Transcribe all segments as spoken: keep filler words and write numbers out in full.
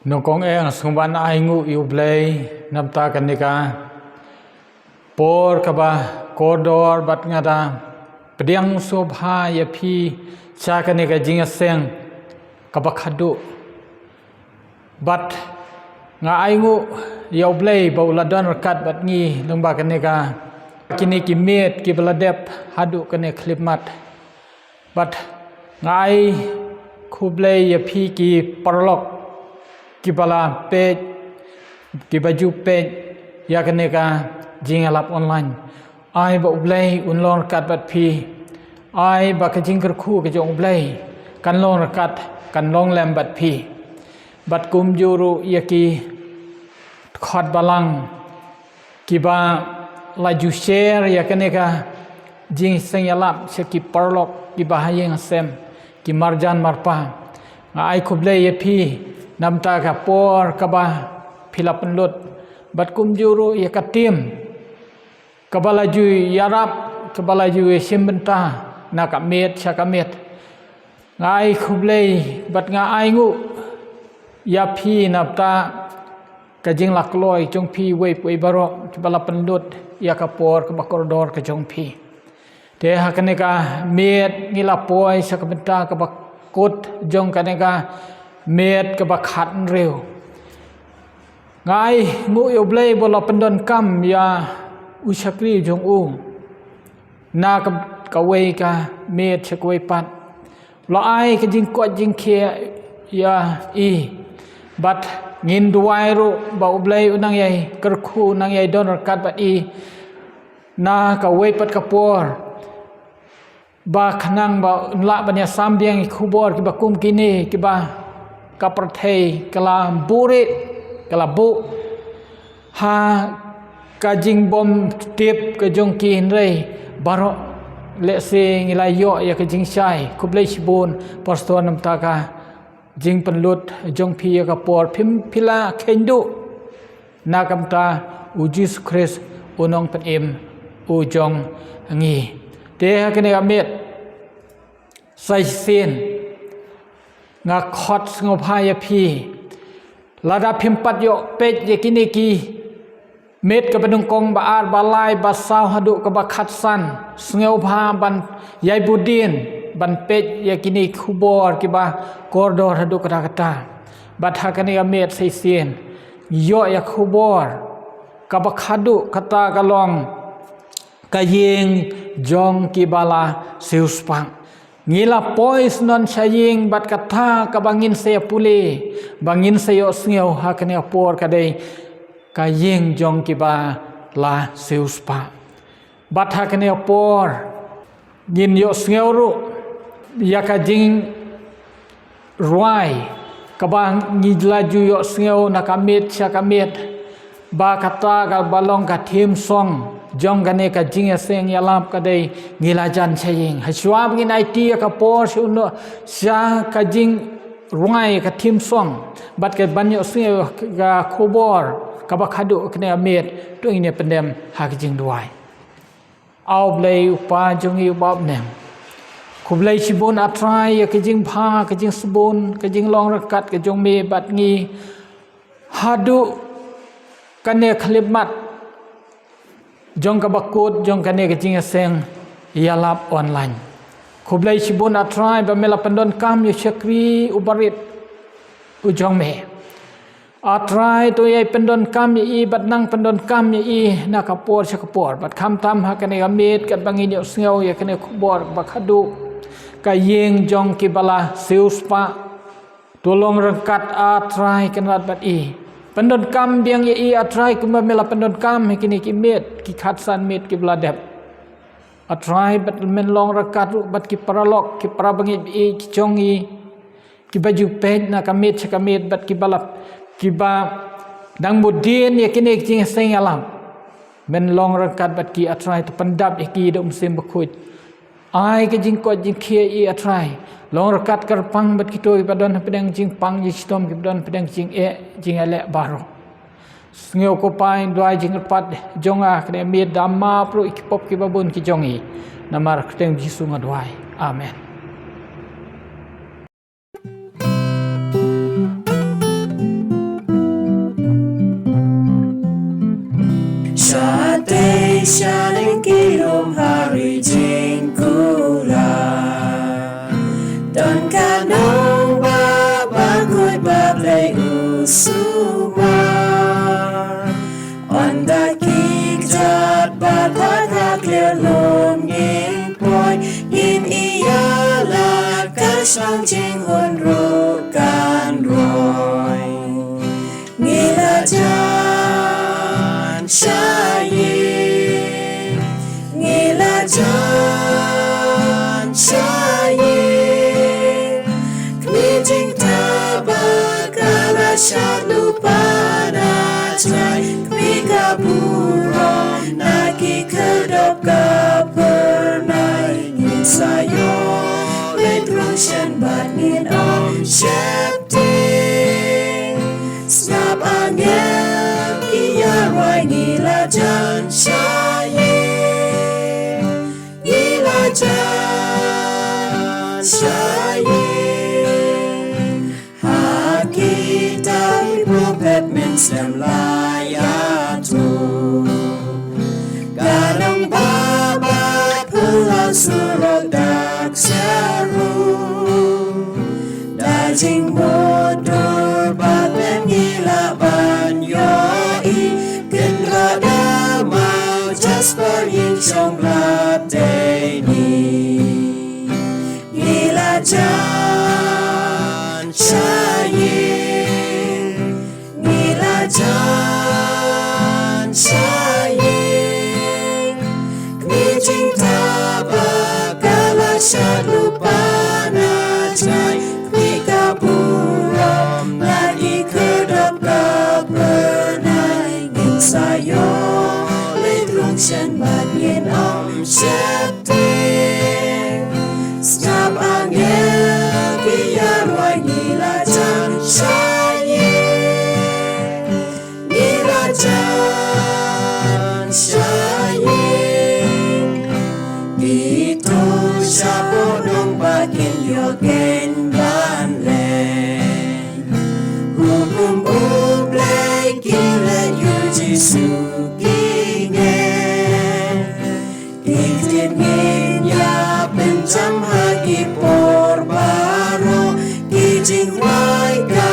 Nongkong eng sngewbha ai nguh ïa U Blei namta kane ka por kaba kordor bad nga da pdiang sngewbha ïa phi sha kane ka jingïaseng kaba khadduh. Bad nga ai nguh ïa U Blei ba u la don ryngkat bad ngi lyngba kane ka kine ki miet kiba la dep haduh kane khyllipmat. Bad nga ai khublei ïa phi ki paralok kiba la peit, kiba ju peit ïa kane ka jingïalap online. Ai ba U Blei un long ryngkat bad phi. Ai ba ka jingkyrkhu ka jong U Blei kan long ryngkat, kan long lem bad phi. Bad kumjuh ruh ïa ki dkhot balang kiba la ju share ïa kane ka jingïaseng ïalap sha ki paralok kiba ha ïing ha sem, ki marjan marpa. Nga ai khublei ïa phi namta ka por kaba phi la pynlut. Bad kumjuh ruh ïa ka team kaba la ju ïarap, kaba la ju ïashim bynta na ka miet sha ka miet. Nga ai khublei bad nga ai nguh ïa phi namta ka jinglakloi jong phi wei pa wei baroh kiba la pynlut ïa ka por kaba kordor ka jong phi. Te ha kane ka miet ngi la poi sha ka bynta kaba kut jong kane ka miet kaba khathynriew. Nga ai nguh ïa U Blei ba u la pyndonkam ïa u shakri jong u na ka, kawei ka miet sha kawei pat. U la ai ka jingkoit jingkhiah ïa i. Bad ngin duwai ruh ba U Blei u nang ïai kyrkhu, nang ïai don ryngkat bad i na kawei pat ka por. Ba khnang ba un lah ban ïasam biang ïa ki khubor kiba kum kine kiba ka pyrthei ka la buhrieh, ka la buh ha ka jingbym tip ka jong ki, hynrei baroh lehse ngi la ïoh ïa ka jingshai. Khublei shibun pastor namta ka jingpynlut jong phi ïa ka por, phim, phi la kheiñ duh na ka bynta U Jisu Khrist U Nongpynim u jong ngi. Te ha kane ka miet sa shisien nga khot sngewbha ïa phi, lada phim pat ïoh peit ïa kine ki miet kaba nyngkong, ba ar, ba lai, ba saw haduh kaba khatsan, sngewbha ban ïai bud dien ban peit ïa kine ki khubor kiba kordor haduh katta katta. Bad ha kane ka miet sa shisien ngi ïoh ïa ka khubor kaba khadduh, kata ka long ka ïing jong kiba la siewspah. Ngi la poi shnong sha ïing bad kata kaba ngin sa ïa pule, ba ngin sa ïohsngew ha kane ka por ka dei ka ïing jong kiba la siewspah. Bad ha kane ka por ngin ïohsngew ruh ïa ka jing rwai kaba ngi la ju ïohsngew na ka miet sha ka miet, ba kata kaba long ka theme song jong kane ka jingïaseng ïalap ka dei Ngi La Jan Sha Ïing. Hashwa ba ngin aiti ïa ka por sha uno, sha ka jingrwai ka theme song bad ka ban ïohsngew ka khubor kaba khadduh kane ka miet, to ngin ïa pyndem ha ka jingduwai. A U Blei U Kpa jong ngi uba ha bneng, khublei shibun A Trai ïa ka jingbha, ka jingsbun, ka jinglong ryngkat ka jong me bad ngi haduh kane ka khyllipmat jong kaba kut jong kane ka jingïaseng ïalap online. Khublei shibun A Trai ba me la pyndonkam ïa u shakri u barit u jong me. A Trai, to ïai pyndonkam ïa i bad nang pyndonkam ïa i na ka por sha ka por, bad khamtam ha kane ka miet katba ngin ïohsngew ïa kane ka khubor ba khadduh ka ïing jong kiba la siewspah. To long ryngkat A Trai, kynrad bad i. Pyndonkam biang ïa i A Trai kumba me la pyndonkam ha kine ki miet, ki khatsan miet kiba la dep. A Trai, bad men long ryngkat ruh bad ki paralok, ki parabangeit ba ïeit ki jong i, kiba ju peit na ka miet sha ka miet bad kiba la, kiba dang bud dien ïa kine ki jingïaseng ïalap. Men long ryngkat bad ki A Trai, to pyndap ïa ki da U Mynsiem Bakhuid. Ai ka jingkoit jingkhiah ïa i A Trai. Long ryngkat kyrpang bad kito kiba don hapdeng jingpang jingshitom, kiba don hapdeng jingeh jingïaleh baroh. Sngew ko Pa ïa ka duwai jingkyrpad jong nga, kane miet da map ruh ïa ki pop kiba bun ki jong i. Namar kyrteng Jisu nga duwai. Amen. Sha lyngkhuh rum ha ri jingkular. Don ka nongbah bakhuid ba Blei u sumar. Ynda ki kjat bad ha ka kliar lum ngin poi, ngin ïalap ka shong jinghun ruh kan roi. Ngi la jan sha ïing, ngi la jan sha ïing. Khmih jingtbak ka la shad lypa na jngai. Khmih ka burom na ki khyrdop ka phyrnai. Ngin sa ïoh leit rung shen bad ngin ym sheptieng. Sngap angel ki ïarwai, ngi la jan sha ïing, ngi la jan sha ïing. Ha kitab ki prophet mynsiem la ïathuh, ka nongbah ba phylla surok dak jarum. Da jingmutdur ba pynïaid la ban ïohi, kynrad da maw jasper, ïing shong blad dei ni. Ngi la jan sha ïing, ngi la jan sha ïing. Khmih jingtbak ka la shad lypa na jngai. Khmih ka burom na ki khyrdop ka phyrnai. Ngin sa ïoh leit rung shen bad ngin ym sheptieng. Sngap angel ki ïarwai, ngi la jan sha ïing, ngi la jan sha ïing. Ki tong shapoh nongbah kin ïoh khein ban leit. Hukum U Blei ki leit, ïa U Jisu ki ngeit. Ki ktien ngin ïa pynjam ha ki por baroh, ki jingrwai, ka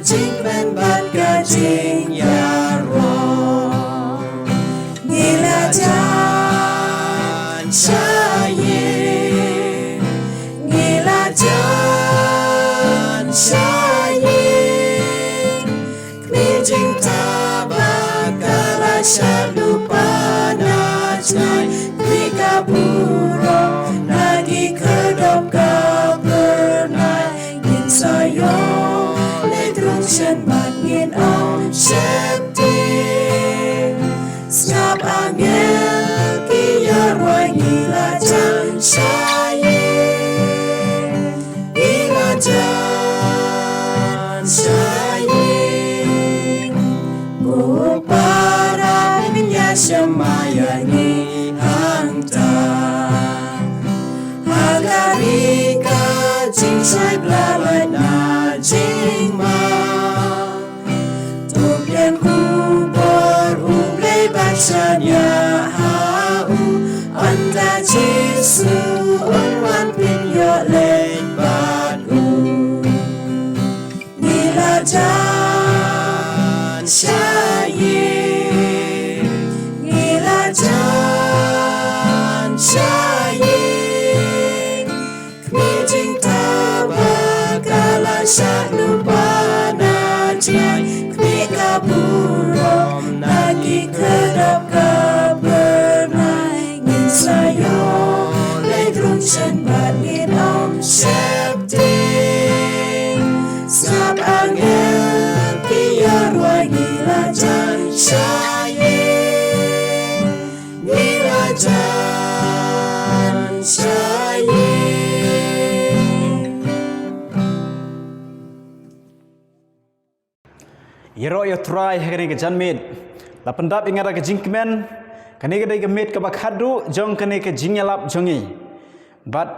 jingpynban bad ka jingïaroh. Ngi la jan sha ïing, ngi la jan sha ïing. Khmih jingtbak ka la shad lypa na jngai. Khmih ka burom na ki khyrdop ka phyrnai. Ngin sa ïoh leit rung shen bad ngin ym sheptieng. Sngap angel ki ïarwai, ngi la jan sha ïing, ngi la jan sha ïing. Ko para, pynïashem ma ïa ngi hangta. Ha ka ri ka jingshai ba la lait na jingma. To pdiang khubor U Blei bad shaniah ha u. Ynda Jisu un wan, phin ïoh leit bad u. Ngi la jan sha ïing, ngi la jan sha ïing. Khmih jingtbak ka la shad lypa na jngai. Khmih ka burom na ki khyrdop ka phyrnai. Ngin sa ïoh leit rung shen bad ngin ym sheptieng. Sngap angel ki ïarwai, ngi la jan sha ïing, ngi la jan sha ïing. Ïaroh ïa U Trai ha kane ka janmiet. La pyndap ïa nga da ka jingkmen. Kane ka dei ka miet kaba khatduh jong kane ka jingïalap jong ngi. Bad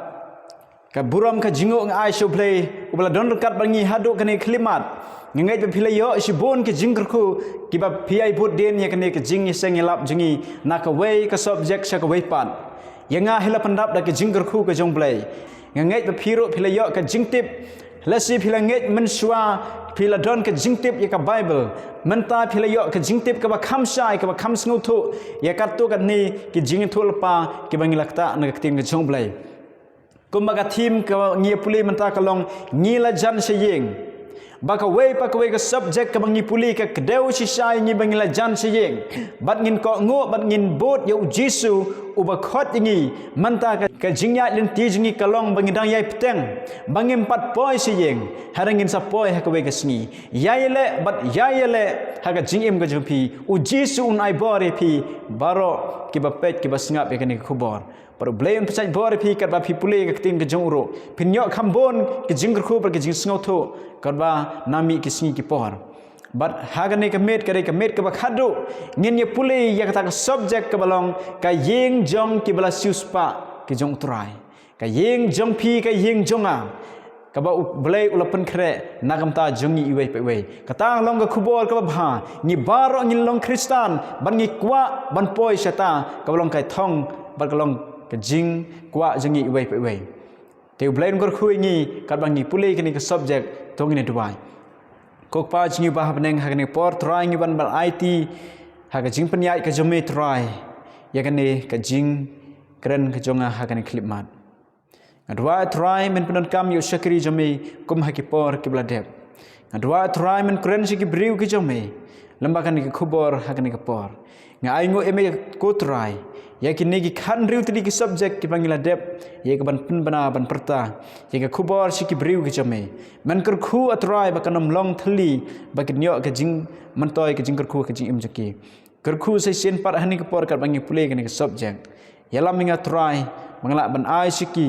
ka burom ka jingnguh nga ai sha U Blei uba la don ryngkat bad ngi haduh kane ka khyllipmat. Nga ngeit ba phi la ïoh shibun ki jingkyrkhu kiba phi ai bud dien ïa kane ka jingïaseng ïalap jong ngi na kawei ka subject sha kawei pat. Ïa nga hi la pyndap da ka jingkyrkhu ka jong U Blei. Nga ngeit ba phi ruh phi la ïoh ka jingtip. Lehse phi la ngeit mynshuwa phi la don ka jingtip ïa ka Bible. Mynta phi la ïoh ka jingtip kaba kham shai kaba kham sngewthuh ïa katto katne ki jingïathuhlypa kiba ngi la ktah na ka ktien ka jong U Blei. Kumba ka theme kaba ngi ïa pule mynta ka long ngi la jan sha ïing. Ba kawei pa kawei ka subject kaba ngi pule ka kdew shisha ïa ngi ba ngi la jan sha ïing. Bad ngin kohnguh bad ngin bud ïa U Jisu uba khot ïa ngi. Mynta ka, ka jingïaid lynti jong ngi ka long ba ngi dang ïai bteng ba ngim pat poi sha ïing. Hynrei ngin sa poi ha kawei ka sngi. Ïai ïaleh bad ïai ïaleh ha ka jingim ka jong phi. U Jisu un ai bor ïa phi baroh kiba peit kiba sngap ïa kane ka khubor. Bad U Blei un pynshait bor ïa phi katba phi pule ka ktien ka jong u ruh. Phin ïoh kham bun ka jingkyrkhu bad ka jingsngewthuh katba na mih ki sngi ki por. Bad ha kane ka miet ka dei ka miet kaba khadduh ngin ïa pule ïa kata ka subject kaba long ka ïing jong kiba la siewspah ki jong U Trai. Ka ïing jong phi ka ïing jong nga. Kaba U Blei u la pynkhreh na ka bynta jong ngi iwei pa iwei. Kata long ka khubor kaba bha. Ngi baroh ngin long Khristan bad ngi kwah ban poi shata kaba long ka thong bad ka long ka jingkwah jong ngi iwei pa iwei. Te U Blei un kyrkhu ïa ngi katba ngi pule kane ka subject to ngin ïa duwai. Ko Kpa jong ngi ba ha bneng ha kane ka por Trai ngi wan ban aiti ha ka jingpynïaid ka jong me Trai. Ïa kane ka jingkren ka jong nga ha kane ka khyllipmat. Nga duwai Trai men pyndonkam ïa u shakri jong me kum ha ki por kiba la dep. Nga duwai Trai men kren sha ki briew ki jong me. Lem bad kane ka khubor ha kane ka por. Nga ainguh ïa me ko Trai. Ïa kine ki khathynriew tylli ki subject kiba ngi la dep. Ïa ka ban pynbna ban pyrta. Ïa ka khubor sha ki briew ki jong me. Men kyrkhu A Trai ba kan ym long thylli ba kin ïoh ka jingmyntoi ka jingkyrkhu ka jingim jong ki. Kyrkhu sa shisien pat ha kane ka por katba ngi pule kane ka subject. Ïalam ïa nga Trai ba nga lah ban ai sha ki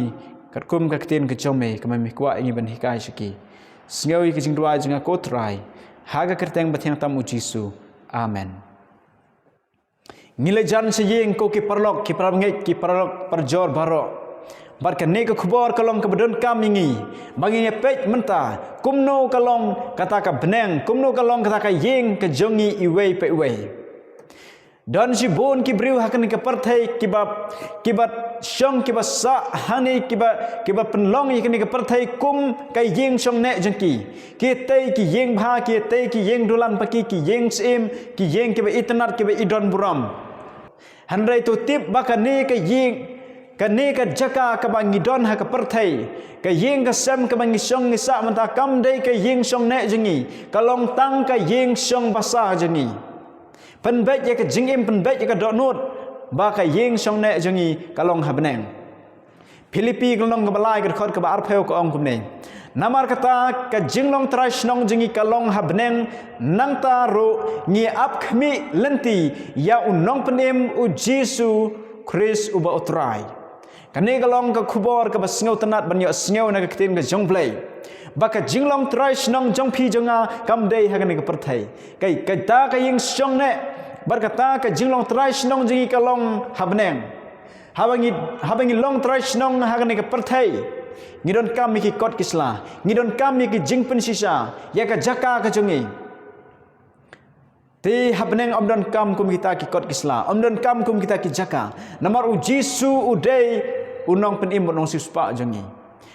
katkum ka ktien ka jong me kaba me kwah ïa ngi ban hikai sha ki. Sngew ïa ka jingduwai jong nga ko Trai ha ka kyrteng ba thiang tam U Jisu. Amen. Ngi la jan sha ïing ko ki paralok ki parabangeit ki paralok parajor baroh. Bad kane ka khubor ka long kaba donkam ïa ngi ba ngin ïa peit mynta kumno ka long kata ka bneng kumno ka long kata ka ïing ka jong ngi iwei pa iwei. Don shibun ki briew ha kane ka pyrthei kiba kiba shong kiba sah hangne kiba kiba pynlong ïa kane ka pyrthei kum ka ïing shong neh jong ki. Ki tei ki ïing bha ki tei ki ïing dulan pa ki ki ïing syiem ki ïing kiba itynnad kiba idon burom. Hynrei to tip ba kane ka ïing kane ka jaka kaba ngi don ha ka pyrthei ka ïing ka sem kaba ngi shong ngi sah mynta kam dei ka ïing shong neh jong ngi ka long tang ka ïing shong basa jong ngi. Pynbeit ïa ka jingim pynbeit ïa ka dohnud ba ka ïing shong neh jong ngi ka long ha bneng. Philippi ka lynnong kaba lai ka dkhot kaba arphew ka ong kumne. Namar kata ka jinglong trai shnong jong ngi ka long ha bneng nangta ruh ngi ap khmih lynti ïa u nongpynim U Jisu Khrist uba U Trai. Kane ka long ka khubor kaba sngewtynnad ban ïohsngew na ka ktien ka jong U Blei. Ba ka jinglong trai shnong jong phi jong nga kam dei ha kane ka pyrthei. Kai kata ka ïing shong neh bad kata ka jinglong trai shnong jong ngi ka long ha bneng. Haba ngi haba ngi long trai shnong ha kane ka pyrthei ngi donkam ïa ki kot ki sla ngi donkam ïa ki jingpynshisha ïa ka jaka ka jong ngi. Te ha bneng ym donkam kum kita ki kot ki sla ym donkam kum kita ki jaka. Namar U Jisu u dei u nongpynim bad u nongsiewspah jong ngi.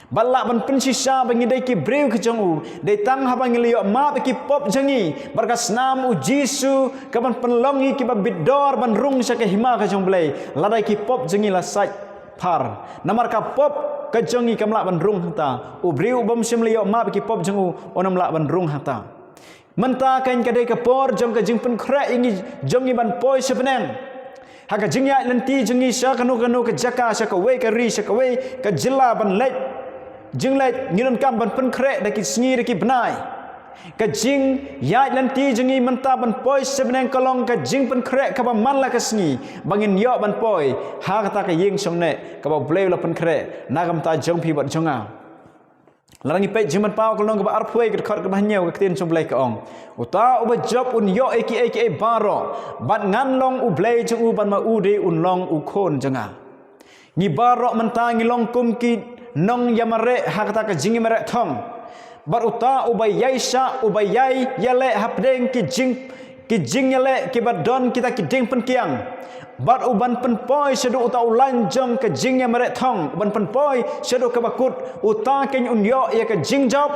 Ba lah ban pynshisha ba ngi dei ki briew ki jong u dei tang haba ngi la ïoh map ïa ki pop jong ngi bad ka snam U Jisu ka ban pynlong ïa ki ba bit dor ban rung sha ka hima ka jong U Blei lada ki pop jong ngi la sait phar. Namar ka pop ka jong ngi kam lah ban rung hangta. U briew u bym shym la ïoh map ïa ki pop jong u un ym lah ban rung hangta. Mynta kan ka dei ka por jong ka jingpynkhreh ïa ngi jong ngi ban poi sha bneng. Ha ka jingïaid lynti jong ngi sha kano kano ka jaka sha kawei ka ri sha kawei ka jylla ban leit. Jingleit ngi donkam ban pynkhreh da ki sngi da ki bnai. Ka jingïaid lynti jong ngi mynta ban poi sha bneng ka long ka jingpynkhreh kaba man la ka sngi ba ngin ïoh ban poi ha kata ka ïing shong neh kaba U Blei u la pynkhreh na ka bynta jong phi bad jong nga. Lada ngi peit Jingmynpaw ka lynnong kaba arphew wei ka dkhot kaba hynñiew ka ktien jong U Blei ka ong. Uta uba jop un ïoh ïa kiei kiei baroh bad ngan long U Blei jong u bad ma u dei un long u khun jong nga. Ngi baroh mynta ngi long kum ki nongïamareh ha kata ka jingïamareh thong. Bad uta uba ïaishah, uba ïai ïaleh hapdeng ki jing, ki jingïaleh kiba don kita ki dieng pynkiang. Bad uban pynpoi shaduh uta u lain jong ka jingïamareh thong, uban pynpoi shaduh kaba kut, uta keiñ un ïoh ïa ka jingjop.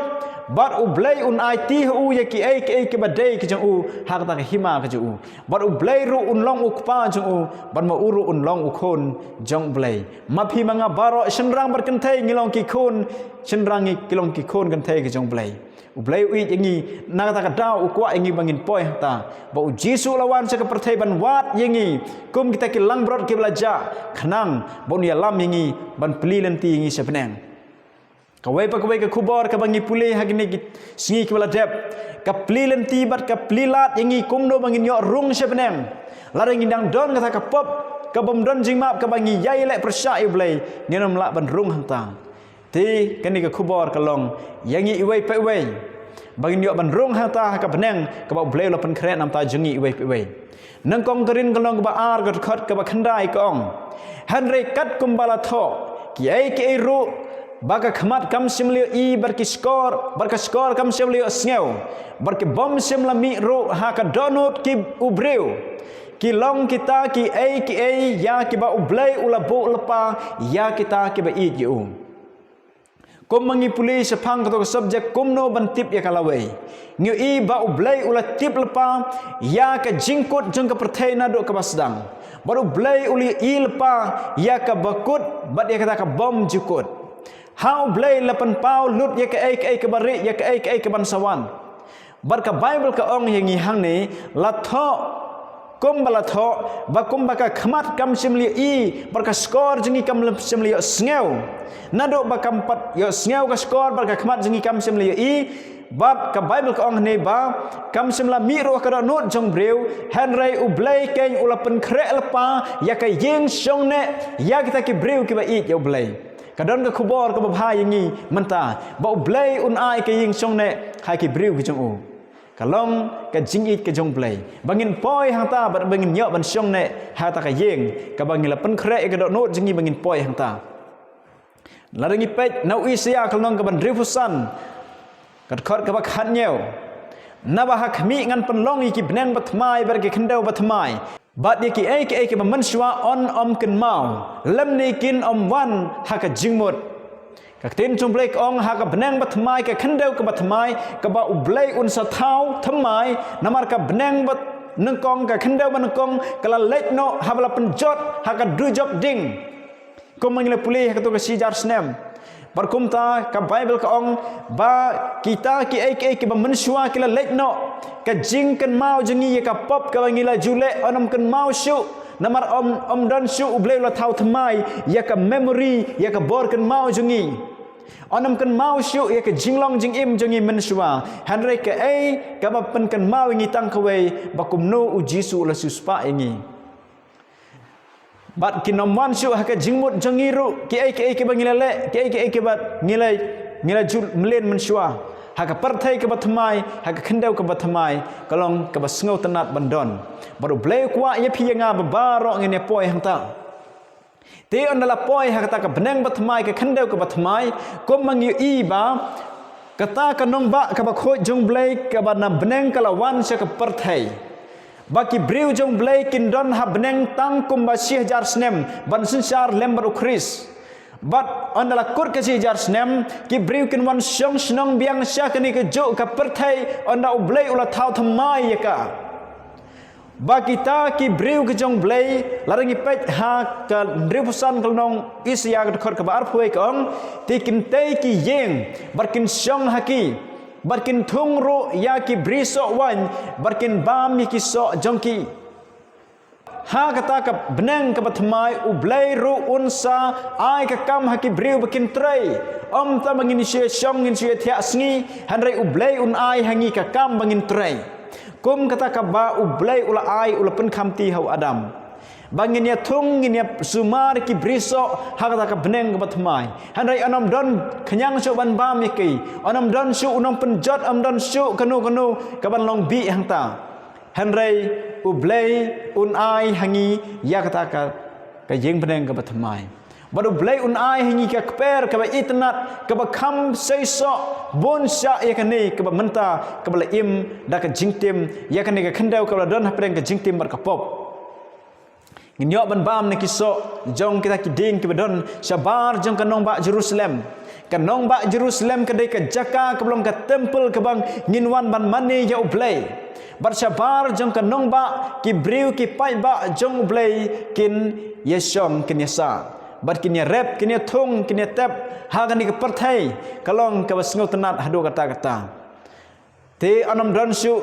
Bad U Blei un aiti ha u ïa kiei kiei kiba dei ki jong u, ha kata ka hima ka jong u. Bad U Blei ruh un long u kpa jong u, bad ma u ruh un long u khun jong U Blei. Ma phi ma nga baroh shynrang bad kynthei ngi long ki khun, shynrang ngi ki long ki khun kynthei ki jong U Blei. U Blei u ïeit ïa ngi, na kata ka daw u kwah ïa ngi ba ngin poi hangta. Ba U Jisu u la wan sha ka pyrthei ban wad ïa ngi, kum kita ki langbrot kiba la jah, khnang ba un ïalam ïa ngi, ban plie lynti ïa ngi sha bneng. Kawei pa kawei ka khubor kaba ngi pule ha kine ki sngi kiba la dep, ka plie lynti bad ka plie lad ïa ngi kumno ba ngin ïoh rung sha bneng. Lada ngi dang don kata ka pop, ka bym don jingmap kaba ngi ïai leh pyrshah ïa U Blei, ngin ym lah ban rung hangta. Te kane ka khubor ka long ïa ngi iwei pa iwei, ba ngin ïoh ban rung hangta ha ka bneng kaba U Blei u la pynkhreh namar jong ngi iwei pa iwei. Nyngkong Korinth ka lynnong kaba ar, ka dkhot kaba khyndai ka ong: Hynrei katkum ba la thoh, kiei kiei ruh ba ka khmat kam shym la ïohi, bad ki shkor, bad ka shkor kam shym la ïohsngew, bad ki bym shym la mih ruh ha ka dohnud ki u briew, ki long kita kiei kiei ïa kiba U Blei u la buh lypa ïa kita kiba ïeit ïa u. Kum ma ngi pule shaphang kato ka subject kumno ban tip ïa ka lawei, ngi ïohi ba U Blei u la tip lypa ïa ka jingkut jong ka pyrthei naduh kaba sdang. Bad U Blei u la ïohi lypa ïa kaba kut bad ïa kata ka bym ju kut. Ha U Blei la pynpaw lut ïa kaei kaei kaba rieh, ïa kaei kaei kaban sa wan. Bad ka Baibl ka ong ïa ngi hangne, la thoh, kum ba la thoh, ba kum ba ka khmat kam shym la ïohi, bad ka shkor jong ngi kam shym la ïohsngew. Naduh ba kam pat ïohsngew ka shkor, bad ka khmat jong ngi kam shym la ïohi, bad ka Baibl ka ong hangne ba kam shym la mih ruh ha ka dohnud jong briew, hynrei U Blei keiñ u la pynkhreh lypa ïa ka ïing shong neh ïa kita ki briew kiba ïeit ïa U Blei. Ka don ka khubor kaba bha ïa ngi mynta, ba U Blei un ai ka ïing shong neh ha ki briew ki jong u. Ka long ka jingïeit ka jong U Blei ba ngin poi hangta, bad ba ngin ïoh ban shong neh ha kata ka ïing kaba ngi la pynkhreh ïa ka dohnud jong ngi ba ngin poi hangta. Lada ngi peit na u Isaïah ka lynnong kaba hynriewphew san, ka dkhot kaba khathynñiew: Naba ha khmih ngan pynlong ïa ki bneng bathymmai bad ki khyndew bathymmai, bad ïa kiei kiei kiba mynshuwa yn ym kynmaw, lymne kin ym wan ha ka jingmut. Ka ktien jong U Blei ka ong, ha ka bneng bathymmai, ka khyndew kaba thymmai, kaba U Blei un sa thaw thymmai, namar ka bneng ba nyngkong, ka khyndew ba nyngkong ka la leit noh haba la pynjot ha ka dujok ding. Kum ma ngi la pule ha kato ka shi hajar snem. Bad kumta ka Baibl ka ong ba kita kiei kiei kiba mynshuwa ki la leit noh. Ka jingkynmaw jong ngi ïa ka pop kaba ngi la ju leh yn ym kynmaw shuh, namar ym, ym don shuh, U Blei u la thaw thymmai ïa ka memory, ïa ka bor kynmaw jong ngi. Yn ym kynmaw shuh ïa ka jinglong jingim jong ngi mynshuwa. Hynrei kaei kaba pynkynmaw ïa ngi tang kawei, ba kumno U Jisu u la siewspah ïa ngi. Bad kin ym wan shuh ha ka jingmut jong ngi ruh kiei kiei kiba ngi la leh, kiei kiei kiba ngi la, ngi la ju mlien mynshuwa. Ha ka pyrthei kaba thymmai, ha ka khyndew kaba thymmai, ka long kaba sngewtynnad ban don. Bad U Blei u kwah ïa phi ïa nga ba baroh ngin ïa poi hangta. Te ynda la poi ha kata ka bneng bathymmai, ka khyndew kaba thymmai, kum ma ngi ïohi ba kata ka nongbah kaba khuid jong U Blei kaba na bneng ka la wan sha ka pyrthei. Ba ki briew jong U Blei kin don ha bneng tang kumba shi hajar snem ban synshar lem bad U Khrist. Bad ynda la kut ka shi hajar snem, ki briew kin wan shong shnong biang sha kane ka juh ka pyrthei ynda U Blei u la thaw thymmai ïa ka. Ba kita ki briew ki jong U Blei, lada ngi peit ha ka hynriewphew san ka lynnong Isaïah ka dkhot kaba arphew wei ka ong, te kin tei ki ïing bad kin shong ha ki, bad kin thung ruh ïa ki bri soh waiñ, bad kin bam ïa ki soh jong ki. Ha kata ka bneng kaba thymmai U Blei ruh un sa ai ka kam ha ki briew ba kin trei. Ym tang ba ngin shu ïa shong, ngin shu ïa thiah sngi, hynrei U Blei un ai ha ngi ka kam ba ngin trei. Kum kata kaba U Blei u la ai, u la pynkhamti ha u Adam. Ba ngin ïa thung, ngin ïa sumar ki bri soh ha kata ka bneng kaba thymmai. Hynrei yn ym don khñiang shuh ban bam ïa ki. Yn ym don shuh u nongpynjot, ym don shuh kano kano kaban long bih hangta. Hynrei U Blei un ai ha ngi ïa kata ka, ka ïing bneng kaba thymmai. Bad U Blei un ai ha ngi ka kper kaba itynnad, kaba kham seisoh bun shah ïa kane kaba mynta, kaba la im da ka jingtim, ïa kane ka khyndew kaba la don hapdeng ka jingtim bad ka pop. Ngin ïoh ban bam na ki soh jong kita ki dieng kiba don shabar jong ka nongbah Jerusalem. Ka nongbah Jerusalem ka dei ka jaka kaba long ka temple kaba ngin wan ban mane ïa U Blei. Bad shabar jong ka nongbah ki briew ki paidbah jong U Blei kin ïashong, kin ïasah. Bad kin ïarep, kin ïathung, kin ïatep ha kane ka pyrthei ka long kaba sngewtynnad haduh katta katta. Te ym don shuh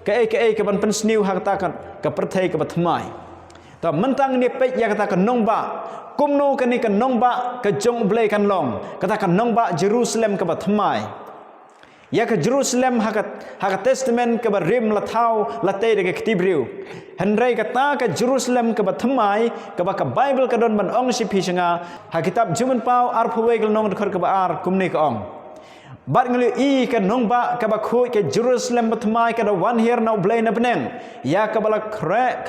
kaei kaei kaban pynsniew ha kata ka, ka pyrthei kaba thymmai. Te mynta ngin ïa peit ïa kata ka nongbah, kumno kane ka nongbah ka jong U Blei kan long, kata ka nongbah Jerusalem kaba thymmai. Ïa ka Jerusalem ha ka, ha ka Testament kaba rim la thaw la tei da ka kti briew. Hynrei kata ka Jerusalem kaba thymmai, kaba ka Baibl ka don ban ong sha phi sha nga, ha kitab Jingpynpaw arphew wei ka lynnong dkhot kaba ar, kumne ka ong: Bad nga la ïohi ka nongbah kaba khuid, ka Jerusalem bathymmai, ka da wan hiar na U Blei na bneng, ïa kaba la khreh,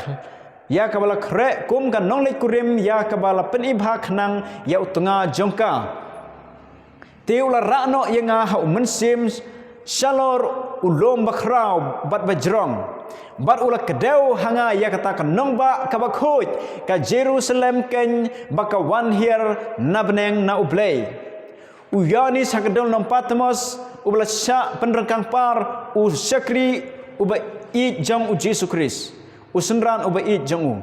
ïa kaba la khreh kum ka nongleit kurim, ïa kaba la pynibha khnang ïa u tnga jong ka. Te u la rah noh ïa nga ha u mynsiem shalor u lum bakhraw bad bajrong. Bad u la kdew ha nga ïa kata ka nongbah kaba khuid, ka Jerusalem keiñ ba ka wan hiar na bneng na U Blei. U Ïoannis ha ka dong nong Patmos, uba la shah pynryngkang par, u shakri uba ïeit jong U Jisu Khrist, u synran uba ïeit jong u,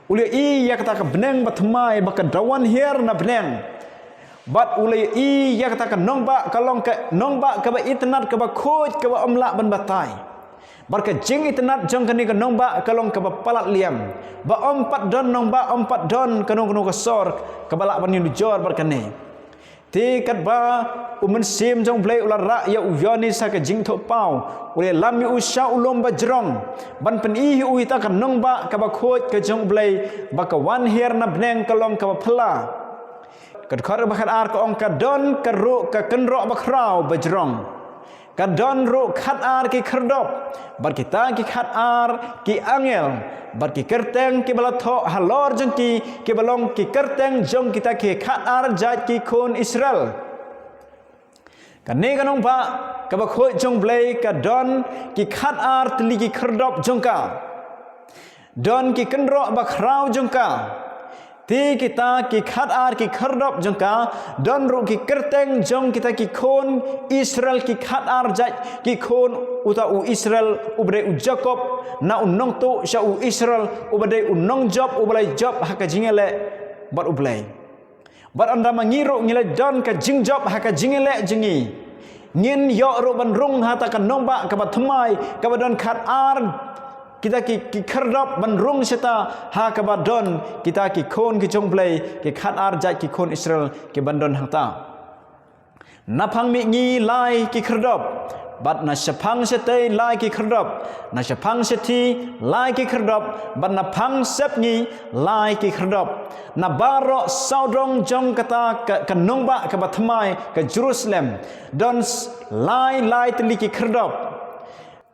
u la ïohi ïa kata ka bneng bathymmai ba ka da wan hiar na bneng. Bad u la ïohi ïa kata ka nongbah, ka long ka nongbah kaba itynnad, kaba khuid, kaba ym lah ban batai. Bad ka jingitynnad jong kane ka nongbah ka long kaba palat liam, ba ym pat don nongbah, ym pat don kano kano ka sor kaba lah ban ïanujor bad kane. Te katba u Mynsiem jong U Blei u la rah ïa u Ïoannis ha ka jingthoh paw, u la lam ïa u sha u lum bajrong, ban pyni ïa u ïa kata ka nongbah kaba khuid ka jong U Blei, ba ka wan hiar na bneng, ka long kaba phylla. Ka dkhot ba khatar ka ong: Ka don ka ruh ka kynroh bakhraw bajrong. Ka don ruh khatar ki khyrdop, bad kita ki khatar ki angel, bad ki kyrteng kiba la thoh halor jong ki, kiba long ki kyrteng jong kita ki khatar jait ki khun Israel. Kane ka nongbah kaba khuid jong U Blei ka don ki khatar tylli ki khyrdop jong ka. Don ki kynroh bakhraw jong ka. Te kita ki khatar ki khyrdop jong ka, don ruh ki kyrteng jong kita ki khun Israel, ki khatar jait ki khun uta u Israel uba dei u Jakob, na u nongtuh sha u Israel, uba dei u nongjop, uba la jop ha ka jingïaleh bad U Blei. Bad ynda ma ngi ruh ngi la don ka jingjop ha ka jingïaleh jong ngi, ngin ïoh ruh ban rung ha kata ka nongbah kaba thymmai, kaba don khatar kita ki, ki khyrdop, ban rung shata ha kaba don kita ki khun ki jong U Blei, ki khatar jait ki khun Israel, kiban don hangta. Naphang mihngi lai ki khyrdop, bad na shaphang shatei lai ki khyrdop, na shaphang shathie lai ki khyrdop, bad naphang sepngi lai ki khyrdop. Na baroh sawdong jong kata ka, ka nongbah kaba thymmai, ka Jerusalem, don s-, lai lai tylli ki khyrdop.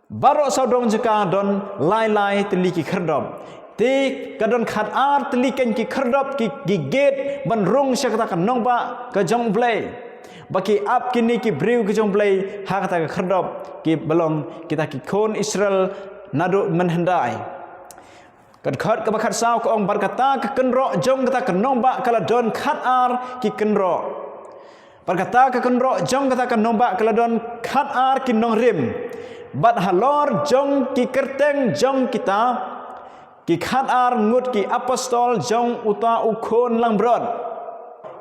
Baroh sawdong jong ka don lai lai tylli ki khyrdop. Te ka don khatar tylli keiñ ki khyrdop, ki, ki gate ban rung sha kata ka nongbah ka jong U Blei. Ba ki ap kine ki briew ki jong U Blei ha kata ka khyrdop, kiba long kita ki khun Israel naduh mynhyndai. Ka dkhot kaba khatsaw ka ong: Bad kata ka kynroh jong kata ka nongbah ka la don khatar ki kynroh. Bad kata ka kynroh jong kata ka nongbah ka la don khatar ki nongrim. Bad halor jong ki kyrteng jong kita ki khatar ngut ki apostol jong uta u khun langbrot.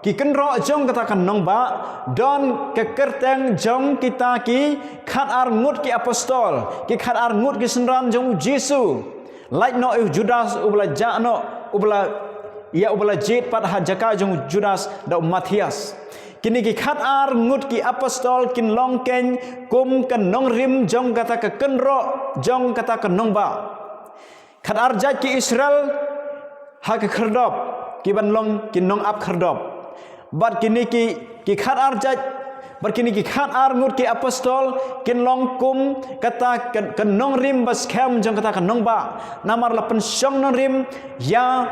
Ki kynroh jong kata ka nongbah, don ka kyrteng jong kita ki khatar ngut ki apostol, ki khatar ngut ki synran jong U Jisu. Lait noh ïa u Judas uba la jah noh, uba la, ïa uba la jied pat ha jaka jong u Judas da u Matthias. Kine ki khatar ngut ki apostol kin long keiñ kum ka nongrim jong kata ka kynroh jong kata ka nongbah. Khatar jait ki Israel ha ki khyrdop, kiban long ki nongap khyrdop. Bad kine ki, ki khatar jait, bad kine ki khatar ngut ki apostol kin long kum kata ka, ka nongrim ba skhem jong kata ka nongbah. Namar la pynshong nongrim ïa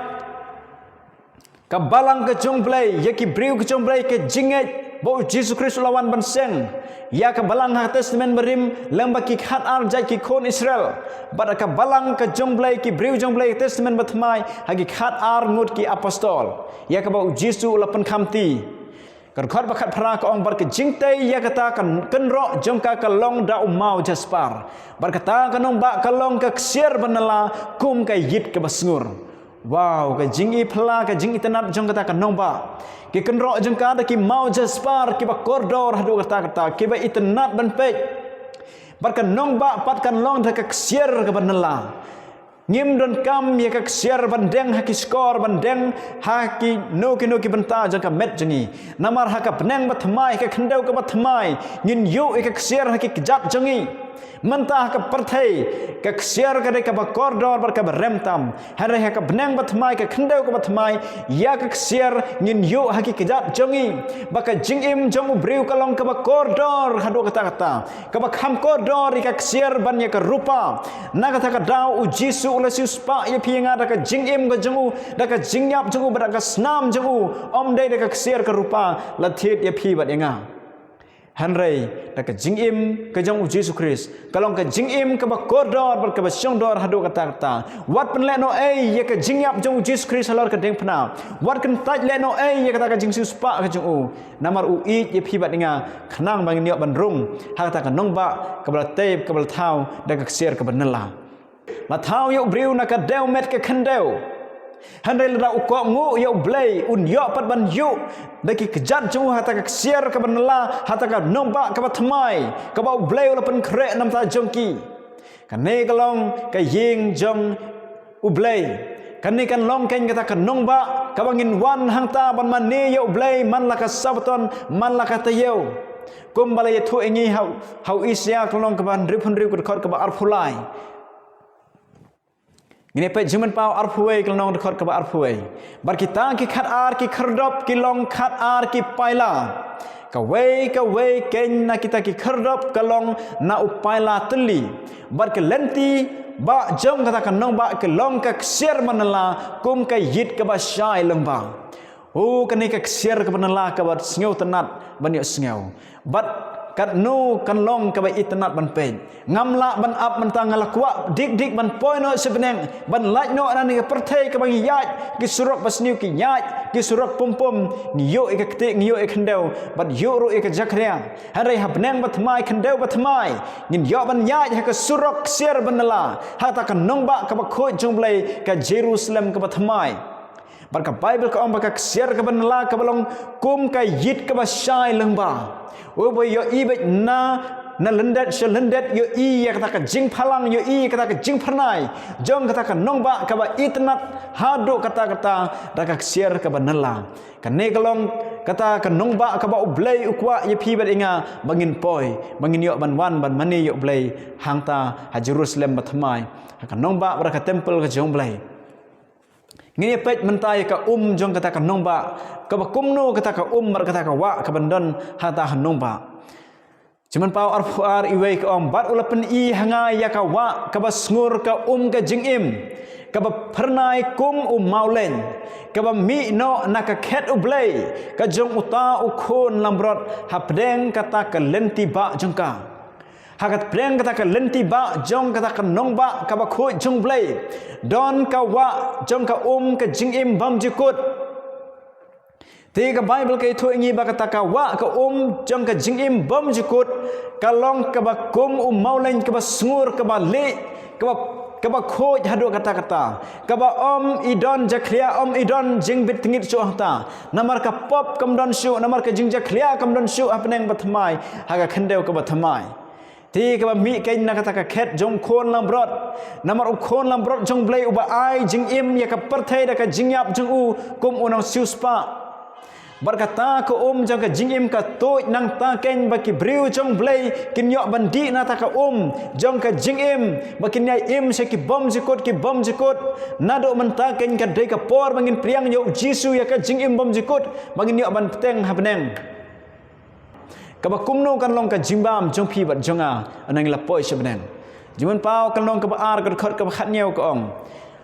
Ka balang ka jong U Blei, ïa ki briew ka jong U Blei, ka jingngeit ba U Jisu Khrist u la wan ban seng ïa ka balang ha ka Testament Barim, lem bad ki khat ar jait ki khun Israel. Bad ka balang ka jong U Blei, ki briew jong U Blei, Testament Bathymmai, ha ki khat ar ngut ki apostol, ïa kaba U Jisu u la pynkhamti. Ka dkhot ba khatphra ka ong, bad ka jingtei ïa kata ka kynroh jong ka ka long da u maw jaspar, bad kata ka nongbah ka long ka ksiar ba nylla kum ka ïit kaba sngur. Wow, ka jingïeit phylla, ka jingitynnad jong kata ka nongbah. Ki kynroh jong ka da ki maw jaspar kiba kordor haduh katta katta, kiba itynnad ban peit. Bad ka nongbah pat kan long da ka ksiar kaba nylla. Ngim donkam ïa ka ksiar ban deng ha ki shkor, ban deng ha kino kino ki bynta jong ka met jong ngi. Namar ha ka bneng bathymmai, ha ka khyndew kaba thymmai, ngin ïoh ïa ka ksiar ha ki kjat jong ngi. Mynta ha ka pyrthei, ka ksiar ka dei kaba kordor bad kaba rem tam. Hynrei ha ka bneng bathymmai, ka khyndew kaba thymmai, ïa ka ksiar ngin ïoh ha ki kjat jong ngi. Ba ka jingim jong u briew ka long kaba kordor haduh katta katta. Kaba kham kordor ïa ka ksiar ban ïa ka rupa. Na kata ka daw U Jisu u la siewspah ïa phi ïa nga da ka jingim ka jong u, da ka jingïap jong u, bad da ka snam jong u. Ym dei da ka ksiar ka rupa la thied ïa phi bad ïa nga. Hynrei da ka jingim ka jong U Jisu Khrist, ka long ka jingim kaba kordor bad kaba shongdor haduh katta katta. Wat pynlehnohei ïa ka jingïap jong U Jisu Khrist halor ka diengphna. Wat kyntait lehnohei ïa kata ka jingsiewspah ka jong u. Namar u ïeit ïa phi bad ïa nga, khnang ba ngin ïoh ban rung ha kata ka nongbah kaba la tei, kaba la thaw da ka ksiar kaba nylla. La thaw ïa u briew na ka dewmet ka khyndew. Hynrei lada u kohnguh ïa U Blei, un ïoh pat ban ïuh da ki kjat jong u ha kata ka ksiar kaba nylla, ha kata ka nongbah kaba thymmai, kaba U Blei u la pynkhreh na ka bynta jong ki. Kane ka long ka ïing jong U Blei. Kane kan long keiñ kata ka nongbah kaba ngin wan hangta ban mane ïa U Blei man la ka Sabbaton, man la ka taïew. Kumba la ïathuh ïa ngi ha u, ha u Isaïah ka lynnong kaba hynriewphew hynriew, ka dkhot kaba arphew lai. Ngin ïa peit Jingmynpaw arphew wei ka lynnong, dkhot kaba arphew wei. Bad kita ki khat ar ki khyrdop ki long khat ar ki paila. Kawei kawei keiñ na kita ki khyrdop ka long na u paila tylli. Bad ka lynti bah jong kata ka nongbah ka long ka ksiar ba nylla kum ka ïit kaba shai lyngba. O, kane ka ksiar kaba nylla kaba sngewtynnad ban ïohsngew. Bad katno kan long kaba itynnad ban peit. Ngam lah ban ap mynta, nga la kwah dik dik ban poi noh sha bneng, ban lait noh na kane ka pyrthei kaba ngi ïaid ki surok basniew, ki ïaid ki surok pum pum, ngi ïoh ïa ka ktieh, ngi ïoh ïa ka khyndew, bad ïoh ruh ïa ka jakhlia. Hynrei ha bneng bathymmai, khyndew bathymmai, ngin ïoh ban ïaid ha ka surok ksiar ba nylla, ha kata ka nongbah kaba khuid jong U Blei, ka Jerusalem kaba thymmai. Bad ka Baibl ka ong ba ka ksiar kaba nylla kaba long kum ka ïit kaba shai lyngba. Uba ïohi beit na, na lyndet sha lyndet, ïohi ïa kata ka jingphalang, ïohi ïa kata ka jingphyrnai jong kata ka nongbah kaba itynnad haduh katta katta da ka ksiar kaba nylla. Kane ka long kata ka nongbah kaba U Blei u kwah ïa phi bad ïa nga ba ngin poi, ba ngin ïoh ban wan ban mane ïa U Blei hangta ha Jerusalem bathymmai, ha ka nongbah bad ka temple ka jong U Blei. Ngin ïa peit mynta ïa ka um jong kata ka nongbah, kaba kumno kata ka um bad kata ka wah kaban don hangta ha nongbah. Jingmynpaw arphew ar, iwei ka ong, bad u la pyni ha nga ïa ka wah kaba sngur, ka um ka jingim, kaba phyrnai kum u mawleiñ, kaba mih noh na ka khet U Blei, ka jong uta u khun langbrot, hapdeng kata ka lynti bah jong ka. Ha ka pdeng kata ka lynti bah jong kata ka nongbah kaba khuid jong U Blei, don ka wah jong ka um ka jingim bymjukut. Te ka Baibl ka ïathuh ïa ngi ba kata ka wah, ka um jong ka jingim bymjukut, ka long kaba kum u mawleiñ kaba sngur, kaba lieh, kaba, kaba khuid haduh katta katta. Kaba ym i don jakhlia, ym i don jingbit tngit shuh hangta. Namar ka pop kam don shuh, namar ka jingjakhlia kam don shuh hapdeng bathymmai, ha ka khyndew kaba thymmai. Te kaba mih keiñ na kata ka khet jong u khun langbrot. Namar u khun langbrot jong U Blei uba ai jingim ïa ka pyrthei da ka jingïap jong u kum u nongsiewspah. Bad kata ka um jong ka jingim ka tuid nangta keiñ ba ki briew jong U Blei kin ïoh ban dih na kata ka um jong ka jingim, ba kin ïai im sha ki bymjukut ki bymjukut. Naduh mynta keiñ ka dei ka por ba ngin pdiang ïa U Jisu ïa ka jingim bymjukut, ba ngin ïoh ban bteng ha bneng. Kaba kumno kan long ka jingbam jong phi bad jong nga ynda ngi la poi sha bneng? Jingmynpaw ka lynnong kaba ar, ka dkhot kaba khathynñiew ka ong,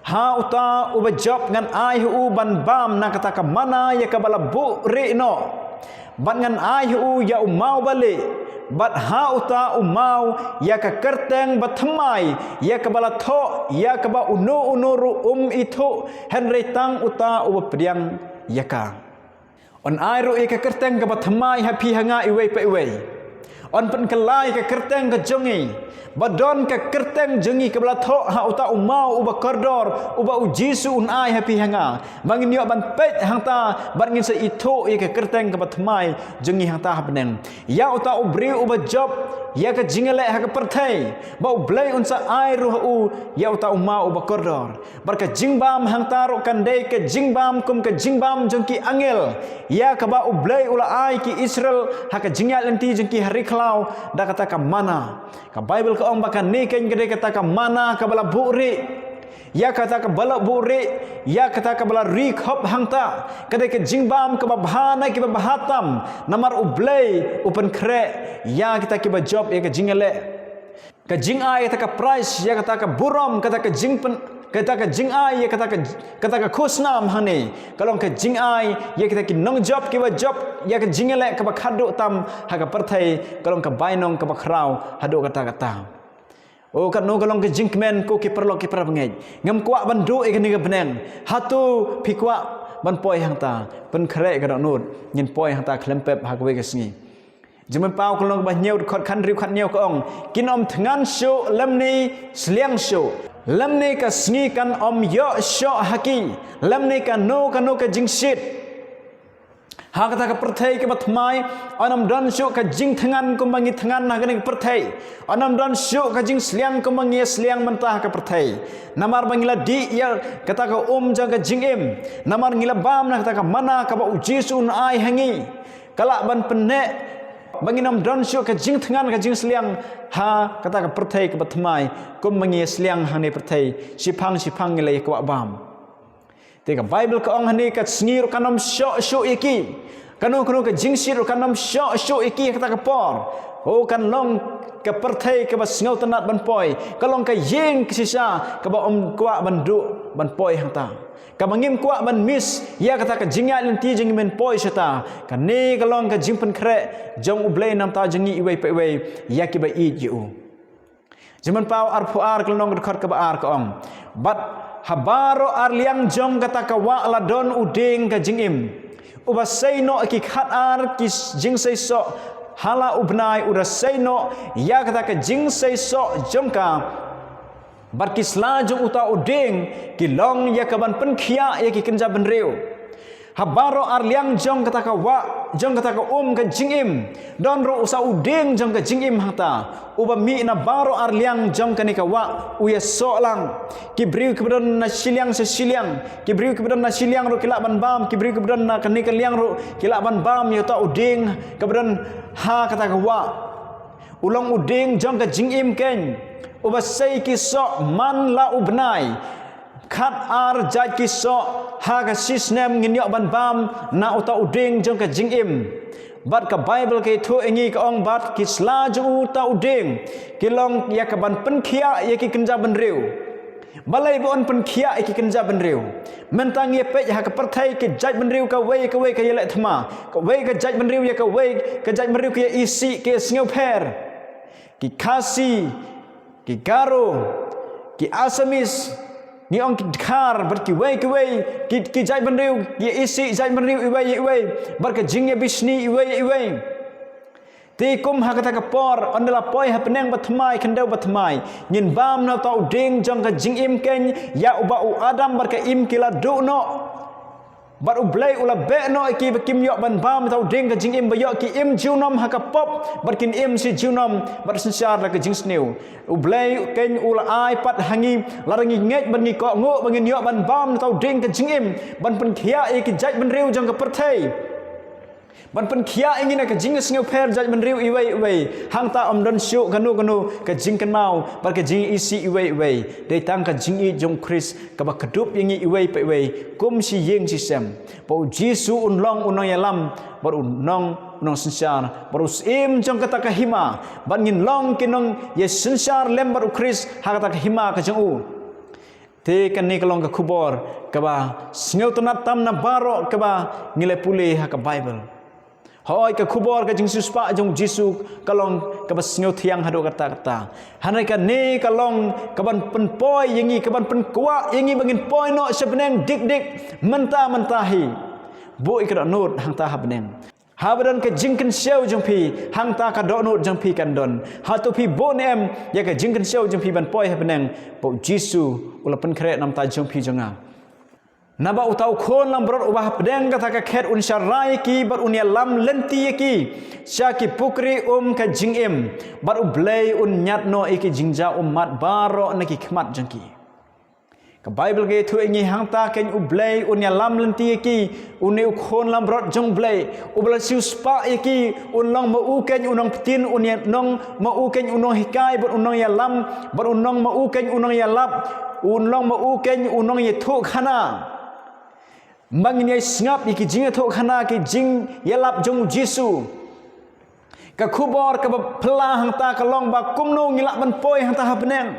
Ha uta uba jop ngan ai ha u ban bam na kata ka manna ïa kaba la buhrieh noh, bad ngan ai ha u ïa u maw balieh, bad ha uta u maw ïa ka kyrteng bathymmai ïa kaba la thoh, ïa kaba uno uno ruh um ithuh, hynrei tang uta uba pdiang ïa ka. Un ai ruh ïa ka kyrteng kaba thymmai ha phi ha nga iwei pa iwei. Un pynkylla ïa ka kyrteng ka jong ngi, ba don ka kyrteng jong ngi kaba la thoh ha uta u maw uba kordor, uba U Jisu un ai ha phi ha nga, ba ngin ïoh ban peit hangta bad ngin sa ithuh ïa ka kyrteng kaba thymmai jong ngi hangta ha bneng. Ïa uta u briew uba jop ïa ka jingïaleh ha ka pyrthei, ba U Blei un sa ai ruh ha u ïa uta u maw uba kordor. Bad ka jingbam hangta ruh kan dei ka jingbam kum ka jingbam jong ki angel ïa kaba U Blei u la ai ki Israel ha ka jingïaid lynti jong ki ha ri khlaw da kata ka manna. Ka Baibl ka ong ba kane keiñ ka dei kata ka manna kaba la buhrieh. Ïa kata kaba la buhrieh, ïa kata kaba la ri khop hangta, ka dei ka jingbam kaba bha na kiba bha tam, namar U Blei u pynkhreh ïa kita kiba jop ïa ka jingïaleh. Ka jingai ïa kata ka prize, ïa kata ka burom, kata ka jingpyn, kata ka jingai ïa kata ka, kata ka khusnam hangne, ka long ka jingai ïa kita ki nongjop kiba jop ïa ka jingïaleh kaba khatduh tam ha ka pyrthei, ka long ka bainong kaba khraw haduh katta katta. O katno ka long ka jingkmen, ko ki paralok ki parabangeit. Ngam kwah ban duh ïa kane ka bneng. Hato phi kwah ban poi hangta? Pynkhreh ka dohnud, ngin poi hangta khlem pep ha kawei ka sngi. Jingmut paw ka long ba hynñiew, dkhot khathynriew khathynñiew ka ong, kin ym thngan shuh lymne sliang shuh, lymne ka sngi kan ym ïoh shoh ha ki, lymne kano kano ka jingshit. Ha kata ka pyrthei kaba thymmai, yn ym don shuh ka jingthngan kumba ngi thngan ha kane ka pyrthei. Yn ym don shuh ka jingsliang kumba ngi ïa sliang mynta ha ka pyrthei. Namar ba ngi la dih ïa kata ka um jong ka jingim. Namar ngi la bam na kata ka manna kaba U Jisu un ai ha ngi. Ka lah ban pynneh ba ngin ym don shuh ka jingthngan ka jingsliang ha kata ka pyrthei kaba thymmai, kumba ngi ïa sliang hangne pyrthei, shiphang shiphang ngi la ïa kwah bam. Te ka Baibl ka ong hangne ka sngi ruh kan ym shoh shuh ïa ki. Kano kano ka jingshit ruh kan ym shoh shuh ïa ki ha kata ka por. O kan long ka pyrthei kaba sngewtynnat ban poi. Ka long ka ïing ka shisha kaba ym kwah ban duh ban poi hangta. Kaba ngim kwah ban miss ïa kata ka jingïaid lynti jong ngi ban poi shata. Kane ka long ka jingpynkhreh jong U Blei namar jong ngi iwei pa iwei ïa kiba ïeit ïa u. Jingmut paw arphew ar ka lynnong, dkhot kaba ar ka ong, bad ha baroh arliang jong kata ka wah la don u dieng ka jingim, uba sei noh ïa ki khat ar ki jingseisoh. Ha la u bnai u da sei noh ïa kata ka jingseisoh jong ka. Bad ki sla jong uta u dieng ki long ïa ka ban pynkhiah ïa ki kynja bynriew. Ha baroh arliang jong kata ka wah, jong kata ka um ka jingim, don ruh u sa u dieng jong ka jingim hangta, uba mih na baroh arliang jong kane ka wah u ïasoh lang. Ki briew kiba don na shiliang sha shiliang, ki briew kiba don na shiliang ruh ki lah ban bam, ki briew kiba don na kane ka liang ruh ki lah ban bam ïa uta u dieng kaba don ha kata ka wah. U long u dieng jong ka jingim keiñ, uba sei ki soh man la u bnai. Khat ar jait ki soh ha ka shisnem ngin ïoh ban bam na uta u dieng jong ka jingim. Bad ka Baibl ka ïathuh ïa ngi ka ong bad ki sla jong uta u dieng ki long ïa ka ban pynkhiah ïa ki kynja bynriew. Balei ba yn pynkhiah ïa ki kynja bynriew? Mynta ngi ïa peit ha ka pyrthei ki jait bynriew kawei kawei ka ïaleh thma. Kawei ka jait bynriew ïa kawei ka jait bynriew ka ïa isih, ka ïa sngewpher. Ki Khasi, ki Garo, ki Assamese, ngi ong ki Dkhar, bad kiwei kiwei ki, ki jait bynriew, ki ïa isih jait bynriew iwei ïa iwei, bad ka jingïabishni iwei ïa iwei. Te kum ha kata ka por, ynda la poi ha bneng bathymmai, khyndew bathymmai, ngin bam na uta u dieng jong ka jingim keiñ, ïa uba u Adam bad ka Im ki la duh noh. Bad U Blei u la beh noh ïa ki ba kim ïoh ban bam uta u dieng ka jingim, ba ïoh ki im junom ha ka pop, bad kin im shi junom bad synshar da ka jingsniew. U Blei keiñ u la ai pat ha ngi, lada ngi ngeit bad ngi kohnguh, ba ngin ïoh ban bam uta u dieng ka jingim, ban pynkhiah ïa ki jait bynriew jong ka pyrthei. Ban pynkhiah ïa ngi na ka jingsngewpher jait bynriew iwei iwei. Hangta ym don shuh kano kano ka jingkynmaw bad ka jingisih iwei iwei. Dei tang ka jingïeit jong u Khrist kaba kdup ïa ngi iwei pa iwei kum shi ïing shi sem. Ba u Jisu un long u nongïalam bad u nong, u nongsynshar bad u syiem jong kata ka hima. Bad ngin long ki nongïasynshar lem bad u Khrist ha kata ka hima ka jong u. Te kane ka long ka khubor kaba sngewtynnad tam na baroh kaba ngi la pule ha ka Bible. Hooid, ka khubor ka jingsiewspah jong u Jisu ka long kaba sngewthiang haduh katta katta. Hynrei kane ka long kaban pynpoi ïa ngi, kaban pynkwah ïa ngi ba ngin poi noh sha bneng dik dik mynta mynta hi. Buh ïa ka dohnud hangta ha bneng. Haba don ka jingkynshew jong phi, hangta ka dohnud jong phi kan don. Hato phi buh ne em ïa ka jingkynshew jong phi ban poi ha bneng? Ba u Jisu u la pynkhreh namar jong phi jong nga. Naba uta u khun langbrot uba hapdeng kata ka khet un sharai ïa ki bad un ïalam lynti ïa ki sha ki pukri um ka jingim, bad U Blei un ñiad noh ïa ki jingja ummat baroh na ki khmat jong ki. Ka Bible ka ïathuh ïa ngi hangta keiñ U Blei un ïalam lynti ïa ki, une u khun langbrot jong U Blei uba la siewspah ïa ki, un long ma u keiñ u nongpynthiah, un ïa-, long ma u keiñ u nonghikai, bad un nongïalam, bad un long ma u keiñ u nongïalap, un long ma u keiñ u nongïathuhkhana. Ba ngin ïai sngap ïa ki jingïathuhkhana, ki jingïalap jong u Jisu. Ka khubor kaba phylla hangta ka long ba kumno ngi lah ban poi hangta ha bneng.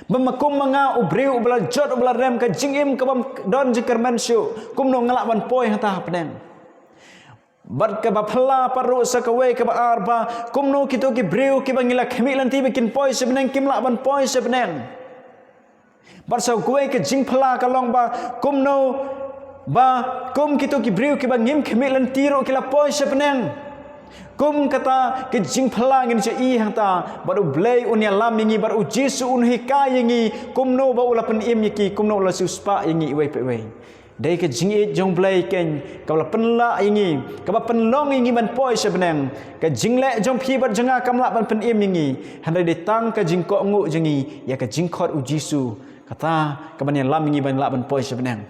Ba ma kum ma nga u briew uba la jot uba la rem ka jingim kabym don jingkyrmen shuh, kumno nga lah ban poi hangta ha bneng. Bad kaba phylla pat ruh sa kawei kaba ar ba kumno kito ki briew kiba ngi la khmih lynti ba kin poi sha bneng kim lah ban poi sha bneng. Bad sa kawei ka jingphylla ka long ba kumno ba kum kito ki briew kiba ngim khmih lynti ruh ki la poi sha bneng. Kum kata ka jingphylla ngin sa ïohi hangta, bad U Blei un ïalam ïa ngi, bad u Jisu un hikai ïa ngi kumno ba u la pynim ïa ki, kumno u la siewspah ïa ngi iwei pa iwei. Dei ka jingïeit jong U Blei keiñ kaba la pynlah ïa ngi, kaba pynlong ïa ngi ban poi sha bneng. Ka jingleh jong phi bad jong nga kam lah ban pynim ïa ngi, hynrei dei tang ka jingkohnguh jong ngi ïa ka jingkhot u Jisu. Kata kaban ïalam ïa ngi ban lah ban poi sha bneng.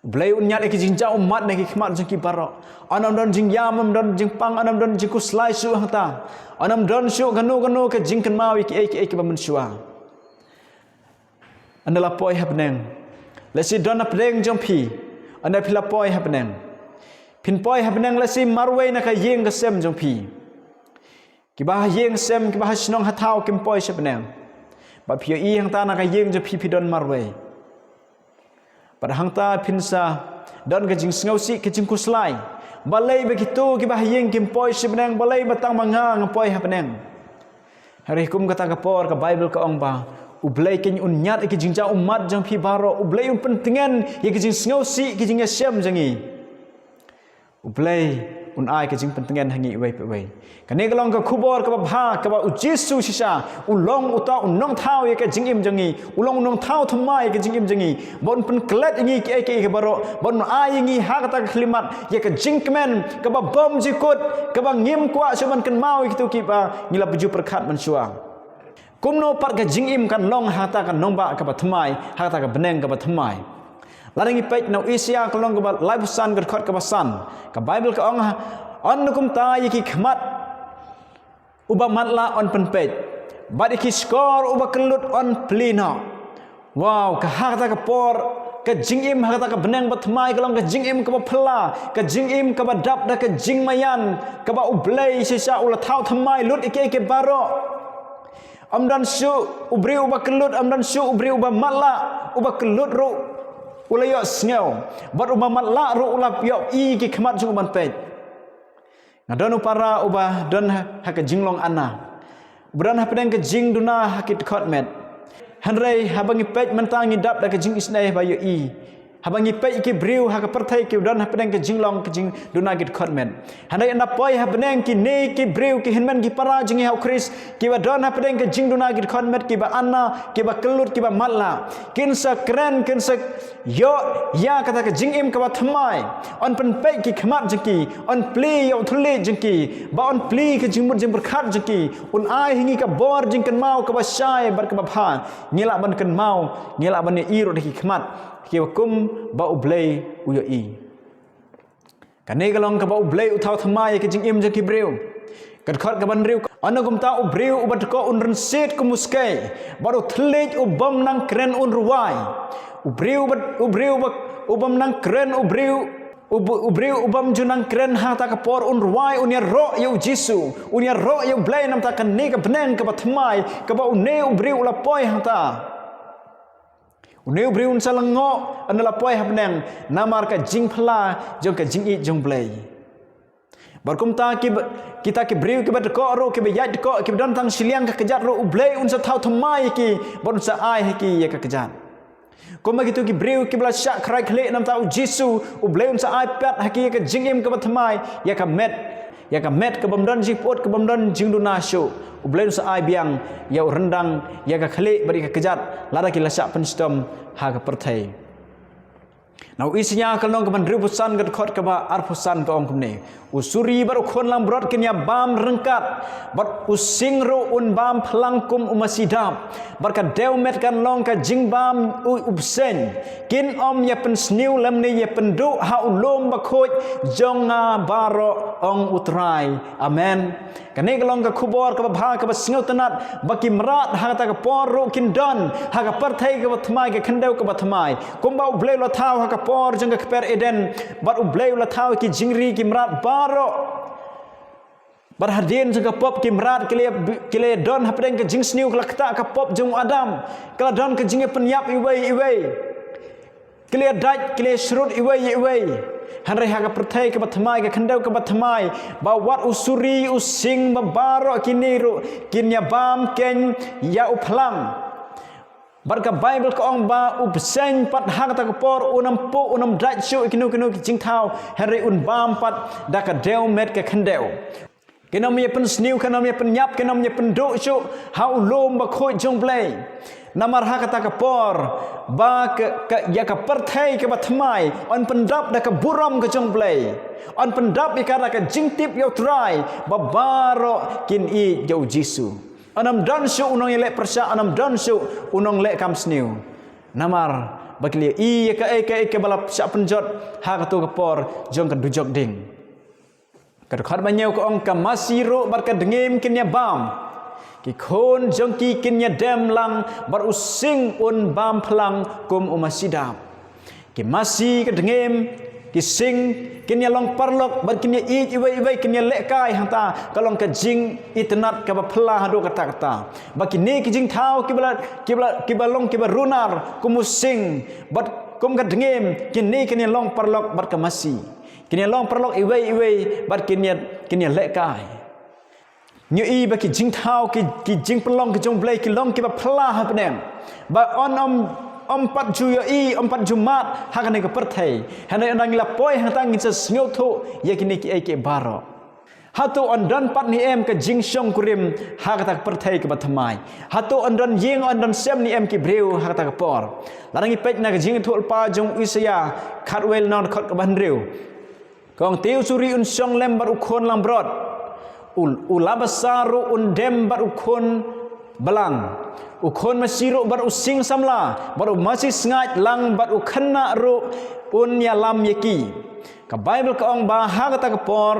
U Blei un ñiad ïa ki jingja ummat na ki khmat jong ki baroh. Ym don jingïam, ym don jingpang, ym don jingkhuslai shuh hangta. Ym don shuh kano kano ka jingkynmaw ïa kiei kiei kiba mynshuwa. Ynda la poi ha bneng, lehse don hapdeng jong phi. Ynda phi la poi ha bneng, phin poi ha bneng lehse marwei na ka ïing ka sem jong phi. Kiba ha ïing sem, kiba ha shnong ha thaw kim poi sha bneng. Bad phi ïohi hangta na ka ïing jong phi phi don marwei. Bad hangta phin sa don ka jingsngewsih, ka jingkhuslai. Balei ba kito kiba ha ïing kim poi sha bneng, balei ba tang ma nga ngam poi ha bneng? Hynrei kum kata ka por ka Bible ka ong ba U Blei keiñ un ñiad ïa ki jingja ummat jong phi baroh, U Blei un pyntngen ïa ki jingsngewsih, ki jingïashem jong ngi. U Blei un ai ka jingpyntngen ha ngi iwei pa iwei. Kane ka long ka khubor kaba bha kaba u Jisu shisha u long uta u nongthaw ïa ka jingim jong ngi, u long u nongthaw thymmai ïa ka jingim jong ngi. Ba un pynklet ïa ngi kiei kiei baroh, ba un ai ïa ngi ha kata ka khyllipmat ïa ka jingkmen kaba bymjukut, kaba ngim kwah shuh ban kynmaw ïa kito kiba ngi la ju pyrkhat mynshuwa. Kumno pat ka jingim kan long ha kata ka nongbah kaba thymmai, ha kata ka bneng kaba thymmai? Lada ngi peit na u Isaïah ka lynnong kaba laiphew san ka dkhot kaba san, ka Bible ka ong ha, yn kumta ïa ki khmat uba matlah yn pynpeit, bad ïa ki shkor uba kyllut yn plie noh. Wow, ka ha kata ka por, ka jingim ha kata ka bneng ba thymmai ka long ka jingim kaba phylla, ka jingim kaba dap da ka jingmaïan, kaba U Blei shisha u la thaw thymmai lut ïa kiei kiei baroh. Ym don shuh u briew uba kyllut, ym don shuh u briew uba matlah, uba kyllut ruh u la ïohsngew, bad uba matlah ruh u la ïohi ki khmat jong u ban peit. Nga don u para uba don ha, ha ka jinglong ana, uba don hapdeng ka jingduna ha ki dkhot met. Hynrei haba ngi peit mynta ngi dap da ka jingisynei ba ïohi. Haba ngi peit ki briew ha ka pyrthei ki don hapdeng ka jinglong ka jingduna ki dkhot met. Hynrei ynda poi ha bneng kine ki briew ki hynmen ki para jong ngi ha u Khrist, kiba don hapdeng ka jingduna ki dkhot met, kiba ana, kiba kyllut, kiba matlah, kin sa kren, kin sa ïoh ïa kata ka jingim kaba thymmai. Yn pynpeit ki khmat jong ki, yn plie ïa u thylliej jong ki, ba yn plie ka jingmut jingpyrkhat jong ki. Un ai ha ngi ka bor jingkynmaw kaba shai bad kaba bha. Ngi lah ban kynmaw, ngi lah ban ïohi ruh da ki khmat kiba kum ba U Blei u ïohi. Kane ka long kaba U Blei u thaw thymmai ïa ka jingim jong ki briew. Ka dkhot kaba hynriew, ynda kumta u briew uba dkoh un rynsied kum u skei, bad u thylliej u bym nang kren un rwai. U briew uba, u briew uba, u bym nang kren, u briew u bu-, u briew u bym ju nang kren ha kata ka por un rwai, un ïaroh ïa u Jisu, un ïaroh ïa U Blei namar kane ka bneng kaba thymmai kaba une u briew u la poi hangta. Une u briew un sa lyngngoh ynda la poi ha bneng namar ka jingphylla jong ka jingïeit jong U Blei. Bad kumta ki ba, kita ki briew ki ba dkoh ruh, ki ba ïaid dkoh, ki ba don tang shiliang ka kjat ruh, U Blei un sa thaw thymmai ïa ki, bad un sa ai ha ki ïa ka kjat. Kumba kito ki briew ki ba la shah khrai khlieh namar U Jisu, U Blei un sa ai pat ha ki ïa ka jingim ka ba thymmai, ïa ka met, ïa ka met ka bym don jingpyut, ka bym don jingduna shuh. U Blei un sa ai biang ïa u ryndang, ïa ka khlieh bad ïa ka kjat, lada ki la shah pynshitom ha ka pyrthei. Na u Isaïah ka lynnong ka ba hynriewphew san ka dkhot ka ba arphew san ka ong kumne: U suri bad u khun langbrot kin ïa bam ryngkat, bad u sing ruh un bam phlang kum u masi dap, bad ka dewmet kan long ka jingbam u, u bseiñ. Kin ym ïa pynsniew lymne ïa pynduh ha u lum bakhuid jong nga baroh, ong U Trai. Amen. Kane ka long ka khubor ka ba bha, ka ba sngewtynnat, ba ki mrad ha kata ka por ruh kin don ha ka pyrthei ka ba thymmai, ka khyndew ka ba thymmai. Kumba U Blei u la thaw ha ka por jong ka kper Eden, bad U Blei u la thaw ki jingri ki mrad baroh. Bad hadien jong ka pop ki mrad ki la, ki la don hapdeng ka jingsniew, ka la ktah ka pop jong u Adam. Ka la don ka jingïapynïap iwei iwei. Ki la dait, ki la shrut iwei iwei. Hynrei ha ka pyrthei ka ba thymmai, ka khyndew ka ba thymmai, ba wat u suri, u sing, ba baroh kine ruh kin ïa bam keiñ ïa u phlang. Bad ka Baibl ka ong ba u bseiñ pat ha kata ka por un ym puh, un ym dait shuh ïa kino kino ki jingthaw, hynrei un bam pat da ka dewmet ka khyndew. Kin ym ïa pynsniew, kin ym ïa pynïap, kin ym ïa pynduh shuh ha u lum bakhuid jong U Blei. Namar ha kata ka por ba ka, ka, ïa ka pyrthei ka ba thymmai yn pyndap da ka burom ka jong U Blei. Yn pyndap ïa ka da ka jingtip ïa U Trai, ba baroh kin ïeit ïa U Jisu. Yn ym don shuh u nongïaleh pyrshah, yn ym don shuh u nongleh kam sniew. Namar ba ki la ïohi ïa kaei kaei ka ba la shah pynjot ha kato ka por jong ka dujok ding. Ka dkhot ba hynñiew ka ong: Ka masi ruh bad ka dngiem kin ïa bam. Ki khun jong ki kin ïa dem lang, bad u sing un bam phlang kum u masi dap. Ki masi, ka dngiem, ki sing kin ïa long paralok, bad kin ïa ïeit iwei iwei, kin ïa lehkai. Hangta ka long ka jingitynnad ka ba phylla haduh katta katta. Ba kine ki jingthaw ki ba la, ki ba la, ki ba long ki ba runar kum u sing bad kum ka dngiem, kine kin ïa long paralok bad ka masi. Kin ïa long paralok iwei iwei, bad kin ïa, kin ïa lehkai. Ngi ïohi ba ki jingthaw, ki, ki jingpynlong ki jong U Blei ki long ki ba phylla ha bneng. Ba yn ym, ym pat ju ïohi, ym pat ju mad ha kane ka pyrthei. Hynrei ynda ngi la poi hangta ngin sa sngewthuh ïa kine kiei kiei baroh. Hato yn don pat ne em ka jingshongkurim ha kata ka pyrthei ka ba thymmai? Hato yn don ïing, yn don sem ne em ki briew ha kata ka por? Lada ngi peit na ka jingïathuhlypa jong u Isaïah khatwei, lynnong dkhot ka ba hynriew. Ka ong: Te u suri un shong lem bad u khun langbrot. U, u labasa ruh un dem bad u khun blang. U khun masi ruh bad u sing samla, bad u masi sngaid lang bad u khynnah ruh un ïalam ïa ki. Ka Baibl ka ong ba ha kata ka por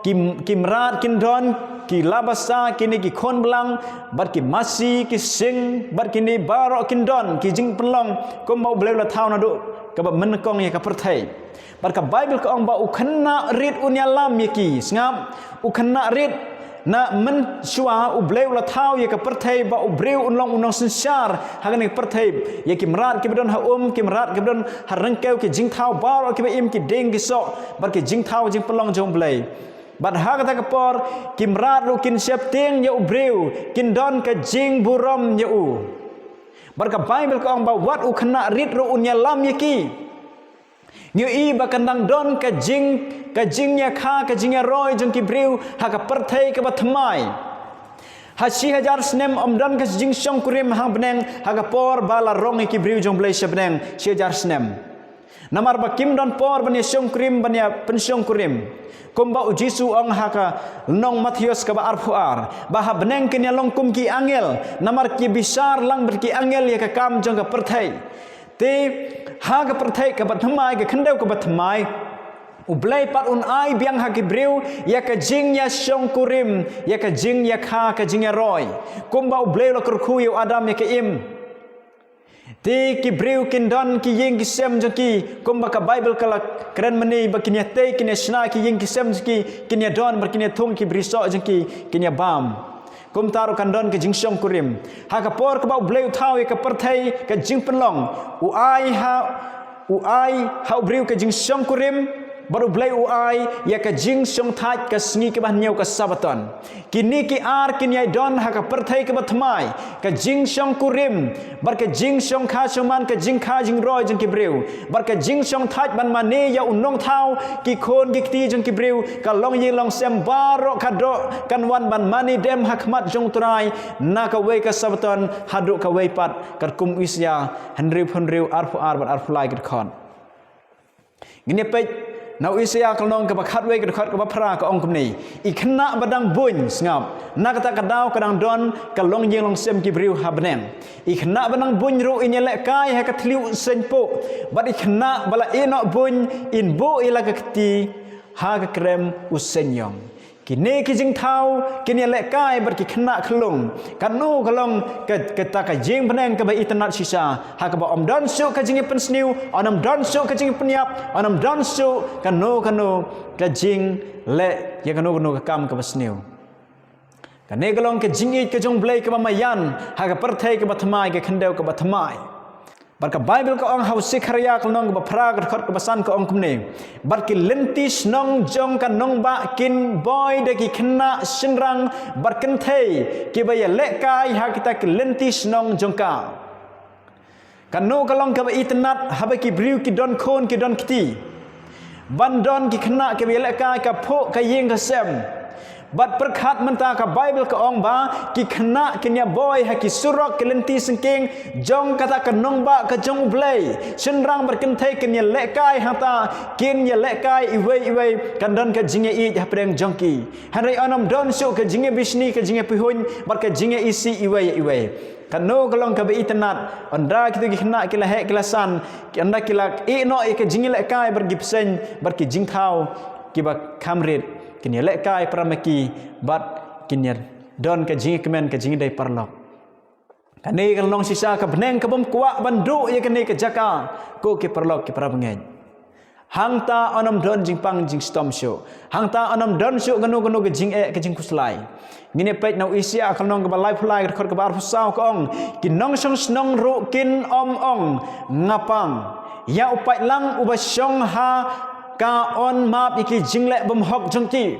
ki, ki mrad kin don, ki labasa, kine ki khun blang, bad ki masi, ki sing, bad kine baroh kin don ki jingpynlong kumba U Blei u la thaw naduh ka ba mynnyngkong ïa ka pyrthei. Bad ka Baibl ka ong ba u khynnah rit un ïalam ïa ki. Sngap, u khynnah rit. Na mynshuwa U Blei u la thaw ïa ka pyrthei ba u briew un long u nongsynshar ha kane ka pyrthei. Ïa ki mrad ki ba don ha um, ki mrad ki ba don ha ryngkew, ki jingthaw baroh ki ba im, ki dieng ki soh, bad ki jingthaw jingpynlong jong U Blei. Bad ha kata ka por ki mrad ruh kin sheptieng ïa u briew, kin don ka jingburom ïa u. Bad ka Baibl ka ong ba wat u khynnah rit ruh un ïalam ïa ki. Ngi ïohi ba kan dang don ka jing, ka jingïakha, ka jingïaroi jong ki briew ha ka pyrthei ka ba thymmai. Ha shi hajar snem ym don ka jingshongkurim ha bneng ha ka por ba la rong ïa ki briew jong U Blei sha bneng shi hajar snem. Namar ba kim don por ban ïa shongkurim, ban ïa pynshongkurim. Kumba u Jisu u ong ha ka lynnong Mathaios ka ba arphew ar, ba ha bneng kin ïa long kum ki angel, namar ki bishar lang bad ki angel ïa ka kam jong ka pyrthei. Te ha ka pyrthei ka ba thymmai, ka khyndew ka ba thymmai, U Blei pat un ai biang ha ki briew ïa ka jingïashongkurim, ïa ka jingïakha, ka jingïaroi. Kumba U Blei u la kyrkhu ïa u Adam ïa ka Im. Te ki briew kin don ki ïing ki sem jong ki, kumba ka Baibl ka la kren mynne ba kin ïatei, kin ïashna ki ïing ki sem jong ki, kin ïadon bad kin ïathung ki brisoh jong ki, kin ïabam. Kumta ruh kan don ka jingshongkurim. Ha ka por kaba U Blei u thaw ïa ka pyrthei ka jingpynlong, u ai ha u ai ha u briew ka jingshongkurim, bad U Blei u ai ïa ka jingshongthait ka sngi kaba hynñiew, ka Sabaton. Kine ki ar kin ïai don ha ka pyrthei kaba thymmai, ka jingshongkurim bad ka jingshongkha shongman, ka jingkha jingroi jong ki briew bad ka jingshongthait ban mane ïa u Nongthaw ki khun ki kti jong ki briew. Ka longïing longsem baroh ka doh kan wan ban mane dem ha khmat jong U Trai na kawei ka Sabaton haduh kawei pat, katkum u Isaïah hynriew, hynriew arphew ar bad arphew lai ki dkhot. Ngin ïa peit na u Isaïah ka lynnong kaba khatwei ka dkhot kaba phra, ka ong kumne: I khynnah ba dang buiñ, sngap, na kata ka daw ka dang don ka longïing longsem ki briew ha bneng. I khynnah ba dang buiñ ruh in ïa lehkai ha ka thliew u seiñ puh, bad i khynnah ba la ïehnoh buiñ in buh ïa la ka kti ha ka krem u seiñ ïong. Kine ki jingthaw kin ïa lehkai bad ki khynnah khyllung. Kano ka long ka, kata ka jingbneng kaba itynnad shisha, ha kaba ym don shuh ka jingïapynsniew, ym don shuh ka jingïapynïap, ym don shuh kano kano ka jingleh ïa kano kano ka kam kaba sniew. Kane ka long ka jingïeit ka jong U Blei kaba maïan ha ka pyrthei kaba thymmai, ka khyndew kaba thymmai. Bad ka Baibl ka ong ha u Sekharïah ka lynnong kaba phra ka dkhot kaba san, ka ong kumne: Bad ki lynti shnong jong ka nongbah kin boi da ki khynnah shynrang bad kynthei kiba ïa lehkai ha kita ki lynti shnong jong ka. Kano ka long kaba itynnad haba ki briew ki don khun ki don kti, ban don ki khynnah kiba ïa lehkai ka phuh ka ïing ka sem. Bad pyrkhat mynta, ka Baibl ka ong ba ki khynnah kin ïa boi ha ki surok, ki lynti syngkien jong kata ka nongbah ka jong U Blei. Shynrang bad kynthei kin ïa lehkai hangta, kin ïa lehkai iwei iwei, kan don ka jingïaieit hapdeng jong ki. Hynrei yn ym don shuh ka jingïabishni, ka jingïapihuiñ bad ka jingïaisih iwei ïa iwei. Kano ka long kaba itynnad, ynda kito ki khynnah ki la heh ki la san, ynda ki la ïehnoh ïa ka jingïalehkai bad ki bseiñ bad ki jingthaw kiba kham rit, kin ïa lehkai para ma ki bad kin ïa don ka jingkmen, ka jingdei paralok. Kane ka long shisha ka bneng ka bym kwah ban duh ïa kane ka jaka, ko ki paralok ki para bangeit. Hangta yn ym don jingpang jingshitom shuh. Hangta yn ym don shuh kano kano ka jingeh ka jingkhuslai. Ngin ïa peit na u Isaïah ka lynnong kaba laiphew lai ka dkhot kaba arphew saw, ka ong: Ki nongshong shnong ruh kin ym ong, nga pang. Ïa u paidlang uba shong ha ka yn map ïa ki jingleh bymhok jong ki.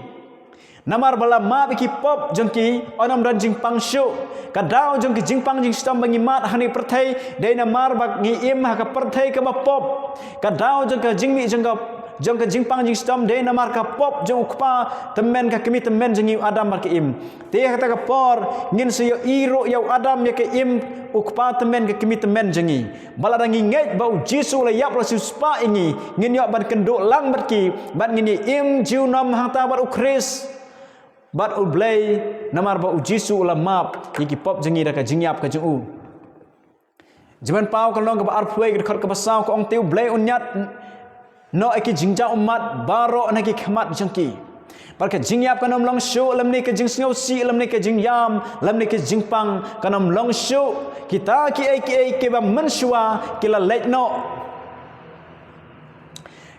Namar ba la map ïa ki pop jong ki, yn ym don jingpang shuh. Ka daw jong ki jingpang jingshitom ba ngi mad ha kane ka pyrthei, dei namar ba ngi im ha ka pyrthei kaba pop. Ka daw jong ka jingmih jong ka, jong ka jingpang jingshitom, dei namar ka pop jong u kpa tymmen, ka kmie tymmen jong ngi u Adam bad ka Im. Te ha kata ka por ngin sa ïohi ruh ïa u Adam ïa ka Im, u kpa tymmen, ka kmie tymmen jong ngi. Ba lada ngi ngeit ba u Jisu u la ïap, u la siewspah ïa ngi, ngin ïoh ban kynduh lang bad ki, bad ngin ïa im junom hangta bad u Khrist, bad U Blei, namar ba u Jisu u la map ïa ki pop jong ngi da ka jingïap ka jong u. Jingmynpaw ka lynnong kaba arphew wei ka dkhot kaba saw, ka ong: Te U Blei un ñiad noh ïa ki jingjaw ummat baroh na ki khmat jong ki. Bad ka jingïap kan ym long shuh, lymne ka jingsngewsih, lymne ka jingïam, lymne ka jingpang kan ym long shuh. Kita kiei kiei kiba mynshuwa ki la leit noh.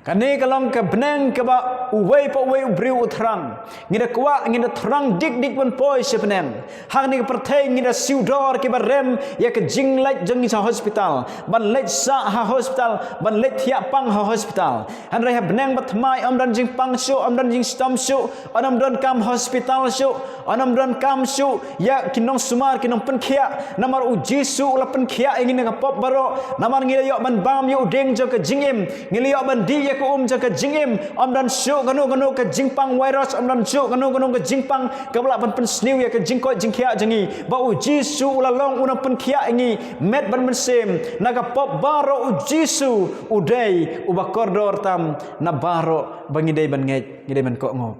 Kane ka long ka bneng kaba uwei pa uwei u briew u thrang. Ngi da kwah, ngi da thrang dik dik ban poi sha bneng. Ha kane ka pyrthei ngi da siew dor kiba rem ïa ka jingleit jong ngi sha hospital, ban leit sah ha hospital, ban leit thiah pang ha hospital. Hynrei ha bneng bathymmai ym don jingpang shuh, ym don jingshitom shuh, yn ym don kam hospital shuh, yn ym don kam shuh ïa ki nongsumar, ki nongpynkhiah. Namar u Jisu u la pynkhiah ïa ngi na ka pop baroh. Namar ngi la ïoh ban bam ïa u dieng jong ka jingim, ngi la ïoh ban dih ïa ka um jong ka jingim. Ym don shuh kano kano ka jingpang virus, ym don shuh kano kano ka jingpang kaba lah ban pynsniew ïa ka jingkoit jingkhiah jong ngi. Ba u Jisu u la long u nongpynkhiah ïa ngi met bad mynsiem na ka pop baroh. U Jisu u dei uba kordor tam na baroh ba ngi dei ban ngeit, ngi dei ban kohnguh.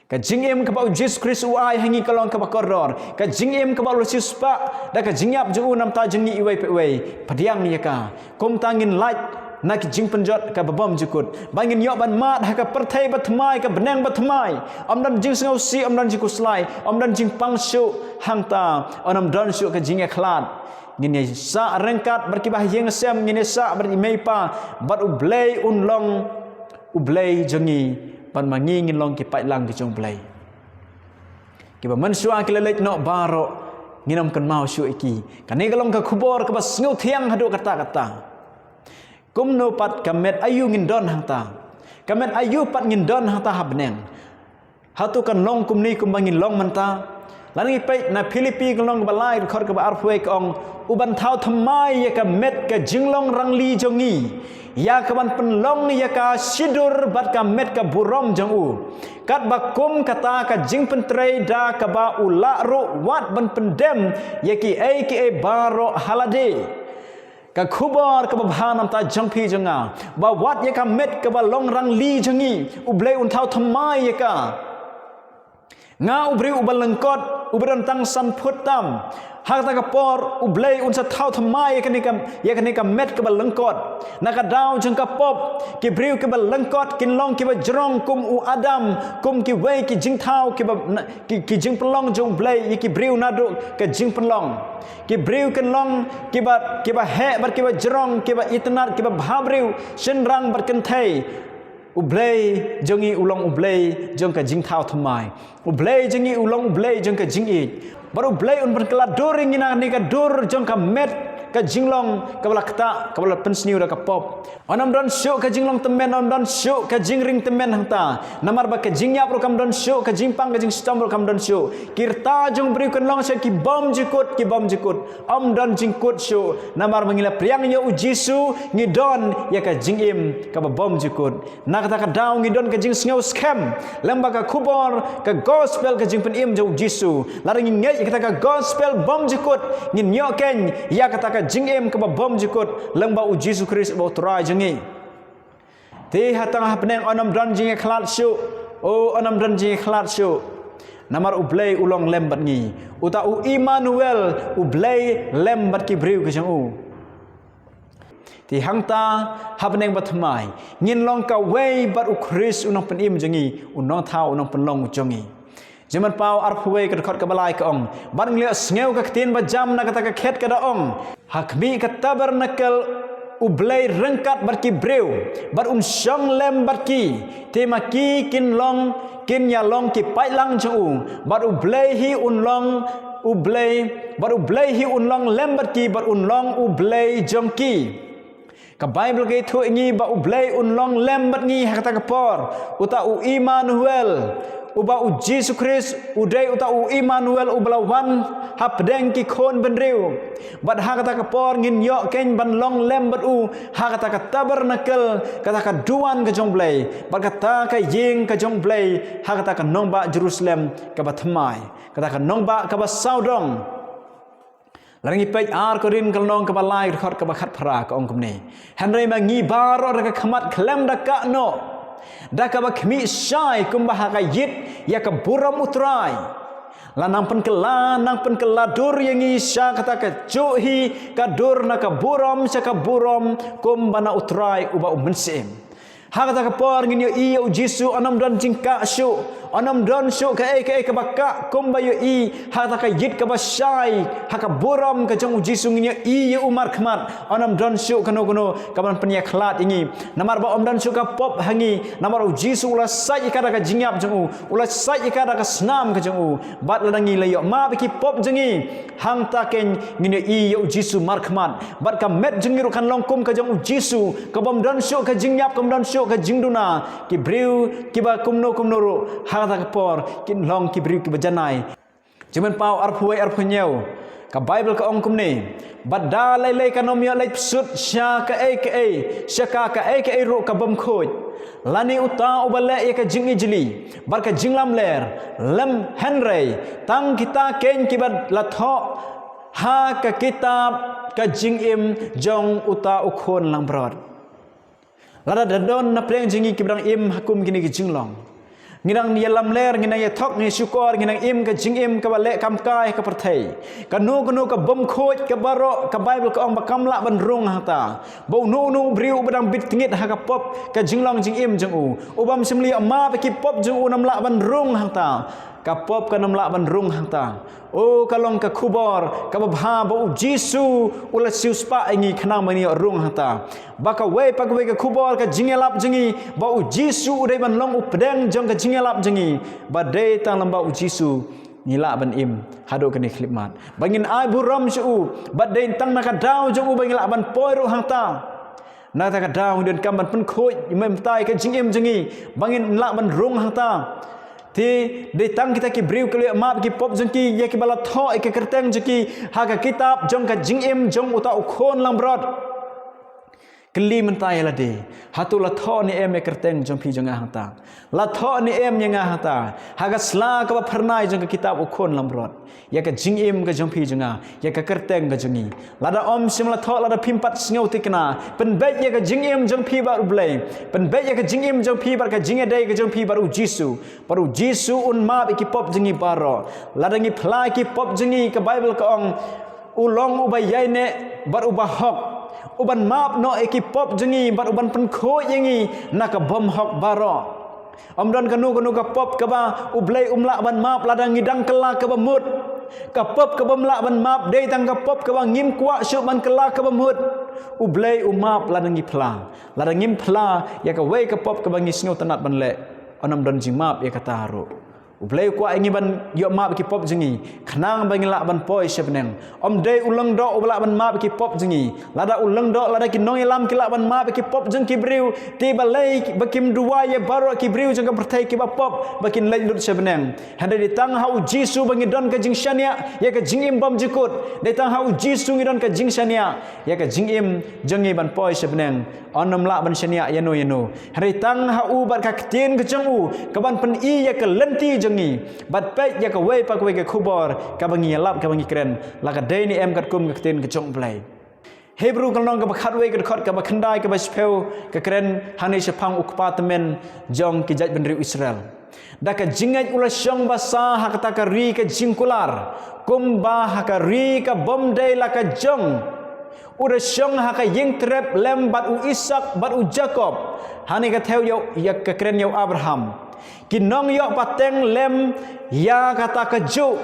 Ka jingim kaba u Jisu Khrist u ai ha ngi ka long kaba kordor. Ka jingim kaba u la siewspah da ka jingïap jong u namar jong ngi iwei pa iwei. Pdiang ïa ka. Kumta ngin lait na ki jingpynjot kaba bymjukut, ba ngin ïoh ban mad ha ka pyrthei bathymmai, ka bneng bathymmai. Ym don jingsngewsih, ym don jingkhuslai, ym don jingpang shuh hangta, yn ym don shuh ka jingïakhlad. Ngin ïa sah ryngkat bad kiba ha ïing ha sem, ngin ïa sah bad i mei i pa, bad U Blei un long U Blei jong ngi, bad ma ngi ngin long ki paidlang ki jong U Blei. Kiba mynshuwa ki la leit noh baroh, ngin ym kynmaw shuh ïa ki. Kane ka long ka khubor kaba sngewthiang haduh katta katta. Kumno pat ka met aïu ngin don hangta? Ka met aïu pat ngin don hangta ha bneng? Hato kan long kumne kumba ngin long mynta? Lada ngi peit na Philippi ka lynnong kaba lai, dkhot kaba arphew wei ka ong, u ban thaw thymmai ïa ka met ka jinglong rangli jong ngi, ïa ka ban pynlong ïa ka shidur bad ka met ka burom jong u. Katba kum kata ka jingpyntrei da kaba u lah ruh wat ban pyndem ïa kiei kiei baroh ha lade. Ka khubor kaba bha namar jong phi jong nga, ba wat ïa ka met kaba long rangli jong ngi, U Blei un thaw thymmai ïa ka. Nga u briew uba lyngkot, uba don tang san phut tam. Ha kata ka por, U Blei un sa thaw thymmai ïa kane ka, ïa kane ka met kaba lyngkot. Na ka daw jong ka pop, ki briew kiba lyngkot kin long kiba jrong kum u Adam, kum kiwei ki jingthaw kiba, na, ki, ki jingpynlong jong U Blei ïa ki briew naduh ka jingpynlong. Ki briew kin long kiba, kiba heh bad kiba jrong, kiba itynnad, kiba bhabriew, shynrang bad kynthei. U Blei jong ngi u long U Blei jong ka jingthaw thymmai. U Blei jong ngi u long U Blei jong ka jingïeit. Bad U Blei un pynkylla dur ïa ngi na kane ka dur jong ka met ka jinglong kaba la ktah, kaba la pynsniew da ka pop. Ym don shuh ka jinglong tymmen, ym don shuh ka jingring tymmen hangta. Namar ba ka jingïap ruh kam don shuh, ka jingpang ka jingshitom ruh kam don shuh. Ki rta jong u briew kin long sha ki bymjukut, ki bymjukut. Ym don jingkut shuh, namar ba ngi la pdiang ïa U Jisu, ngi don ïa ka jingim kaba bymjukut. Na kata ka daw ngi don ka jingsngew skhem lyngba ka khubor, ka gospel, ka jingpynim jong U Jisu. Lada ngi ngeit ïa kata ka gospel bymjukut, ngin ïoh keiñ ïa kata ka jingim kaba bymjukut lyngba U Jisu Khrist uba U Trai jong ngi. Te ha tang ha bneng yn ym don jingïakhlad shuh. O, yn ym don jingïakhlad shuh. Namar U Blei u long lem bad ngi. Uta u Immanuel, U Blei lem bad ki briew ka jong u. Te hangta ha bneng bathymmai, ngin long kawei bad U Khrist u nongpynim jong ngi, u nongthaw, u nongpynlong jong ngi. Jingmut paw arphew wei ka dkhot kaba lai ka ong, bad ngi la sngew ka ktien ba jam na kata ka khet ka da ong, ha khmih ka tabernakel U Blei ryngkat bad ki briew, bad un shong lem bad ki, te ma ki kin long, kin ïa long ki paidlang jong u, bad U Blei hi un long U Blei, bad U Blei hi un long lem bad ki, bad un long U Blei jong ki. Ka Baibl ka ïathuh ïa ngi ba U Blei un long lem bad ngi ha kata ka por. Uta u Immanuel, uba U Jisu Khrist u dei uta u Immanuel uba la wan hapdeng ki khun bynriew. Bad ha kata ka por ngin ïoh keiñ ban long lem bad u ha kata ka tabernakel, kata ka duwan ka jong U Blei, bad kata ka ïing ka jong U Blei, ha kata ka nongbah Jerusalem kaba thymmai, kata ka nongbah kaba sawdong. Lada ngi peit ar Korinth ka lynnong kaba lai, dkhot kaba khatphra, ka ong kumne. Hynrei ma ngi baroh da ka khmat khlem da kah noh, da kaba khmih shai kumba ha ka ïit ïa ka burom U Trai, la nang pynkylla, nang pynkylla dur ïa ngi sha kata kajuh hi ka dur na ka burom sha ka burom kumba na U Trai uba U Mynsiem. Ha kata ka por ngin ïohi ïa U Jisu, yn ym don jingkah shuh, yn ym don shuh kaei kaei kaba kah kumba ïohi ha kata ka ïit kaba shai ha ka burom ka jong U Jisu, ngin ïohi ïa u markhmat. Yn ym don shuh kano kano kaban pynïakhlad ïa ngi. Namar ba ym don shuh ka pop ha ngi, namar U Jisu u la sait ïa ka da ka jingïap jong u, u la sait ïa ka da ka snam ka jong u. Bad lada ngi la ïoh map ïa ki pop jong ngi, hangta keiñ ngin ïohi ïa U Jisu markhmat. Bad ka met jong ngi ruh kan long kum ka jong U Jisu, ka bym don shuh ka jingïap, ka bym don shuh ka jingduna. Ki briew kiba kumno kumno ruh ha kata ka por kin long ki briew kiba janai. Jingmut paw arphew wei, arphew hynñiew, ka Baibl ka ong kumne. Bad da lei lei kan ym ïoh leit bsut sha kaei kaei, sha ka kaei kaei ruh ka bym khuid, lane uta uba leh ïa ka jingijli bad ka jinglamler, lem hynrei tang kita keiñ kiba la thoh ha ka kitab ka jingim jong uta U Khun langbrot. Lada da don na pdeng jong ngi kiba dang im ha kum kine ki jinglong, ngi dang ïalamler, ngi dang ïathok, ngi shukor, ngi dang im ka jingim kaba leh kam kai ha ka pyrthei. Kano kano ka bym khuid, ka baroh ka Baibl ka ong ba kam lah ban rung hangta. Ba uno uno u briew uba dang bit tngit ha ka pop ka jinglong jingim jong u, u bym shym la ïoh map ïa ki pop jong u, um lah ban rung hangta. Ka pop kam lah ban rung hangta. O, ka long ka khubor kaba bha ba U Jisu u la siewspah ïa ngi khnang ba ngin ïoh rung hangta. Ba kawei pa kawei ka khubor ka jingïalap jong ngi, ba U Jisu u dei ban long u pdeng jong ka jingïalap jong ngi. Ba dei tang lem bad U Jisu ngi lah ban im haduh kane khyllipmat. Ba ngin ai burom sha u, bad dei tang na ka daw jong u ba ngi lah ban poi ruh hangta. Na kata ka daw ngi donkam ban pynkhuid, mynta ïa ka jingim jong ngi, ba ngin lah ban rung hangta. Te dei tang kita ki briew ki la ïoh map ki pop jong ki, ïa kiba la thoh ïa ka kyrteng jong ki ha ka kitab jong ka jingim jong uta u khun langbrot. Kylli mynta ïa lade, hato la thoh ne em ïa ka kyrteng jong phi jong nga hangta? La thoh ne em ïa nga hangta ha ka sla kaba phyrnai jong ka kitab u khun langbrot, ïa ka jingim ka jong phi jong nga, ïa ka kyrteng ka jong ngi? Lada ym shym la thoh, lada phim pat sngew thikna, pynbeit ïa ka jingim jong phi bad U Blei. Pynbeit ïa ka jingim jong phi bad ka jingïadei ka jong phi bad U Jisu. Bad U Jisu un map ïa ki pop jong ngi baroh. Lada ngi phla ïa ki pop jong ngi, ka Baibl ka ong, u long uba ïaineh bad uba hok, uban map noh ïa ki pop jong ngi bad uban pynkhuid ïa ngi na ka bymhok baroh. Ym don kano kano ka pop kaba U Blei um lah ban map lada ngi dang kylla kaba mut. Ka pop kaba um lah ban map dei tang ka pop kaba ngim kwah shuh ban kylla kaba mut. U Blei u map lada ngi phla. Lada ngim phla ïa kawei ka pop kaba ngi sngewtynnat ban leh, yn ym don jingmap ïa kata ruh. U Blei u kwah ïa ngi ban ïoh map ïa ki pop jong ngi, khnang ba ngin lah ban poi sha bneng. Ym dei u lyngdoh uba lah ban map ïa ki pop jong ngi. Lada u lyngdoh, lada ki nongïalam ki lah ban map ïa ki pop jong ki briew, te balei ba kim duwai ïa baroh ki briew jong ka pyrthei kiba pop ba kin leit lut sha bneng? Hynrei dei tang ha U Jisu ba ngi don ka jingshaniah ïa ka jingim bymjukut. Dei tang ha U Jisu ngi don ka jingshaniah ïa ka jingim jong ngi ban poi sha bneng. Yn ym lah ban shaniah ïano ïano. Hynrei tang ha u bad ka ktien ka jong u, kaban pyni ïa ka lynti jong ngi. Bad peit ïa kawei pa kawei ka khubor kaba ngi ïalap, kaba ngi kren, la ka dei ne em katkum ka ktien ka jong U Blei. Hebru ka lynnong kaba khatwei, ka dkhot kaba khyndai, kaba shiphew, ka kren hangne shaphang u kpa tymmen jong ki jaitbynriew Israel. Da ka jingngeit u la shong basa ha kata ka ri ka jingkular, kumba ha ka ri ka bym dei la ka jong. U da shong ha ka ïing trep lem bad u Isaak bad u Jakob. Hangne ka thew ïa u, ïa ka kren ïa u Abraham. Ki nong ïoh pateng lem ïa kata kajuh.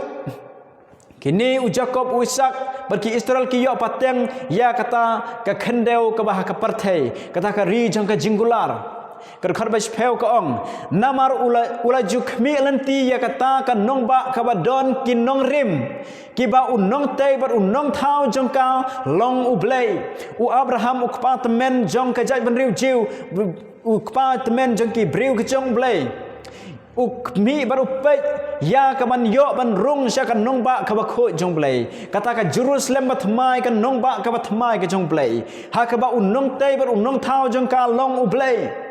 Kine u Jakob, u Isaak bad ki Israel ki ïoh pateng ïa kata ka khyndew kaba ha ka pyrthei, kata ka ri jong ka jingkular. Ka dkhot ba shiphew ka ong, namar u la, u la ju khmih lynti ïa kata ka nongbah kaba don ki nongrim, kiba u nongtei bad u nongthaw jong ka long U Blei. U Abraham u kpa tymmen jong ka jaitbynriew Jiw, u kpa tymmen jong ki briew ki jong U Blei. U khmih bad u peit ïa kaban ïoh ban rung sha ka nongbah kaba khuid jong U Blei. Kata ka Jerusalem bathymmai, ka nongbah kaba thymmai ka jong U Blei, ha kaba u nongtei bad u nongthaw jong ka long U Blei.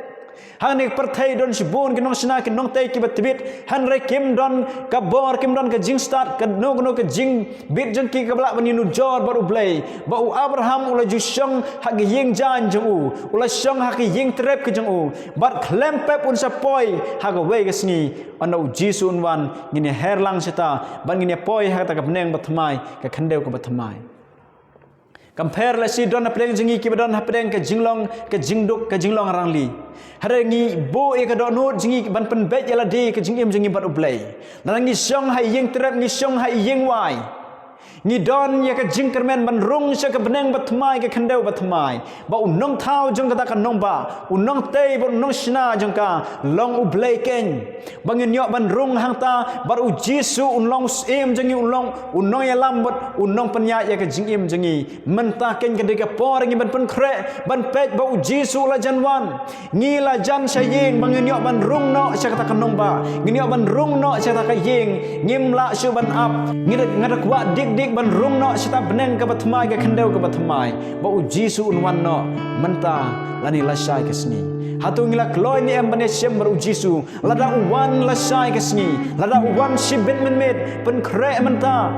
Hangne ka pyrthei don shibun ki nongshna, ki nongtei kiba tbit, hynrei kim don ka bor, kim don ka jingstad, kano kano ka jingbit jong ki kaba lah ban ïanujor bad U Blei. Ba u Abraham u la ju shong ha ka ïing jaiñ jong u, u la shong ha ka ïing trep ka jong u, bad khlem pep un sa poi ha kawei ka sngi. Ynda U Jisu un wan, ngin ïa her lang shata bad ngin ïa poi ha kata ka bneng bathymmai, ka khyndew kaba thymmai. Kam pher lehse don hapdeng jong ngi kiba don hapdeng ka jinglong, ka jingduk, ka jinglong rangli. Hynrei ngi buh ïa ka dohnud jong ngi ban pynbeit ïa lade, ka jingim jong ngi bad U Blei. Lada ngi shong ha ïing trep, ngi shong ha ïing wai, ngi don ïa ka jingkyrmen ban rung sha ka bneng bathymmai, ka khyndew bathymmai. Ba u nongthaw jong kata ka nongbah, u nongtei bad u nongshna jong ka long U Blei keiñ. Ba ngin ïoh ban rung hangta bad U Jisu un long u syiem jong ngi, un long u nongïalam bad u nongpynïaid ïa ka jingim jong ngi. Mynta keiñ ka dei ka por ngi ban pynkhreh, ban peit ba U Jisu u la jan wan. Ngi la jan sha ïing ba ngin ïoh ban rung noh sha kata ka nongbah, ngin ïoh ban rung noh sha kata ka ïing. Ngim lah shuh ban ap. Ngi da, nga da kwah dik dik ban rung noh sha kata bneng kaba thymmai, ka khyndew kaba thymmai, ba U Jisu un wan noh mynta lane lashai ka sngi. Hato ngi la kloi ne em ban ïashem bad U Jisu? Lada u wan lashai ka sngi, lada u wan shibit mynmiet, pynkhreh mynta.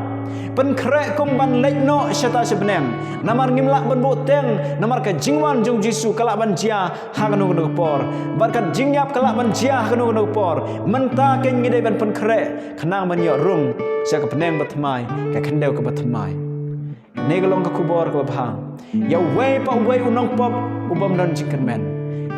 Pynkhreh kum ban leit noh shata sha bneng. Namar ngim lah ban buhteng, namar ka jingwan jong U Jisu ka lah ban jia ha kano kano ka por. Bad ka jingïap ka lah ban jia ha kano kano ka por. Mynta keiñ ngi dei ban pynkhreh khnang ban ïoh rung sha ka bneng bathymmai, ka khyndew kaba thymmai. Kane ka long ka khubor kaba bha ïa uwei pa uwei u nongpop u bym don jingkyrmen.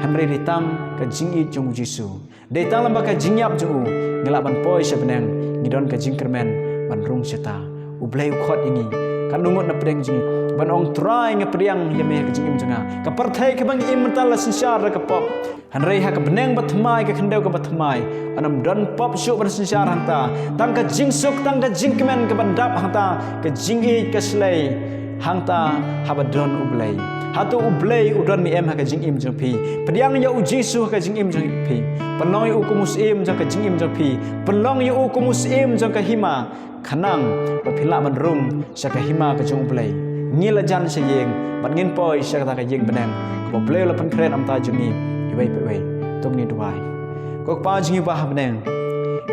Hynrei dei tang ka jingïeit jong U Jisu, dei tang lyngba ka jingïap jong u, ngi lah ban poi sha bneng, ngi don ka jingkyrmen ban rung shata. U Blei u khot ïa ngi, katno ngut na pdeng jong ngi. Ban ong, Trai, nga pdiang ïa me ha ka jingim jong nga. Ka pyrthei kaba ngi im mynta la synshar da ka pop. Hynrei ha ka bneng bathymmai, ka khyndew kaba thymmai, ym don pop shuh ban synshar hangta. Tang ka jingsuk, tang ka jingkmen kaban dap hangta, ka jingïeit ka shlei hangta haba don U Blei. Hato U Blei u don ne em ha ka jingim jong phi? Pdiang ïa U Jisu ha ka jingim jong phi. Pynlong ïa u kum u syiem jong ka jingim jong phi. Pynlong ïa u kum u syiem jong ka hima, khnang ba phin lah ban rung sha ka hima ka jong U Blei. Ngi la jan sha ïing, bad ngin poi sha kata ka ïing bneng kaba U Blei u la pynkhreh na ka bynta jong ngi iwei pa iwei. To ngin duwai. Ko Kpa jong ngi ba ha bneng,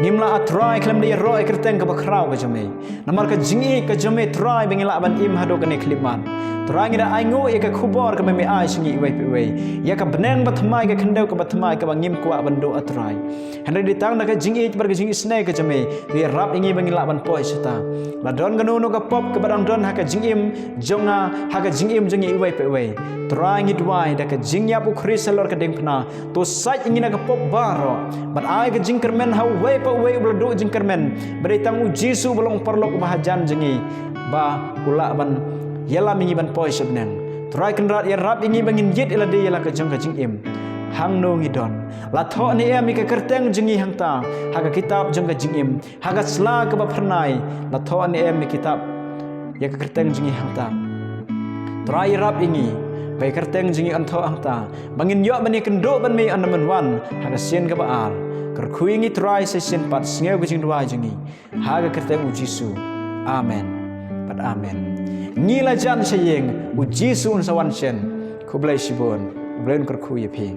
ngim lah, A Trai, khlem da ïaroh ïa ka kyrteng kaba khraw ka jong me. Namar ka jingïeit ka jong me, Trai, ba ngi lah ban im haduh kane ka khyllipmat. Trai, ngi da ainguh ïa ka khubor kaba me ai sha ngi iwei pa iwei, ïa ka bneng bathymmai, ka khyndew kaba thymmai, kaba ngim kwah ban duh, A Trai. Hynrei dei tang da ka jingïeit bad ka jingisynei ka jong me, to ïarap ïa ngi ba ngin lah ban poi shata. La don kano kano ka pop kaba dang don ha ka jingim jong nga, ha ka jingim jong ngi iwei pa iwei, Trai, ngi duwai da ka jingïap U Khrist halor ka diengphna, to sait ïa ngi na ka pop baroh, bad ai ka jingkyrmen ha uwei pa uwei uba la duh jingkyrmen, ba dei tang U Jisu uba long u paralok uba hajan jong ngi, ba u lah ban ïalam ïa ngi ban poi sha bneng. Trai Kynrad, ïarap ïa ngi ba ngin ïit ïa lade ïa la ka jong ka jingim hangno ngi don. La thoh ne em ïa ka kyrteng jong ngi hangta ha ka kitab jong ka jingim, ha ka sla kaba phyrnai? La thoh ne em ïa ka kitab, ïa ka kyrteng jong ngi hangta? Trai, ïarap ïa ngi ba ïa ka kyrteng jong ngi yn thoh hangta, ba ngin ïoh ban ïakynduh bad me ynda men wan ha ka sien kaba ar. Kyrkhu ïa ngi, Trai, sa shisien pat, sngew ka jingduwai jong ngi, ha ka kyrteng U Jisu. Amen bad amen. Ngi la jan sha ïing, U Jisu un sa wan shen. Khublei shibun. U Blei un kyrkhu ïa phi.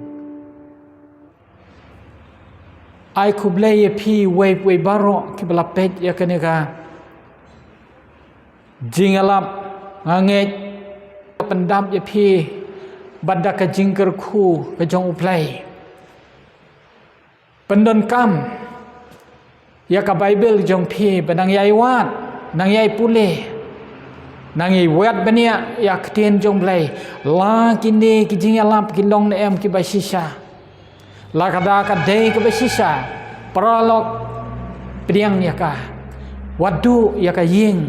Ai khublei ïa phi uwei pa uwei baroh kiba la peit ïa kane ka jingïalap. Nga ngeit pyndap ïa phi bad da ka jingkyrkhu ka jong U Blei. Pyndonkam ïa ka Baibl jong phi, ba nang ïai wad, nang ïai pule, nang ïai wad bniah ïa ka ktien jong U Blei. La kine ki jingïalap ki long ne em kiba shisha? Lada ka dei kaba shisha, paralok, pdiang ïa ka. Wat duh ïa ka ïing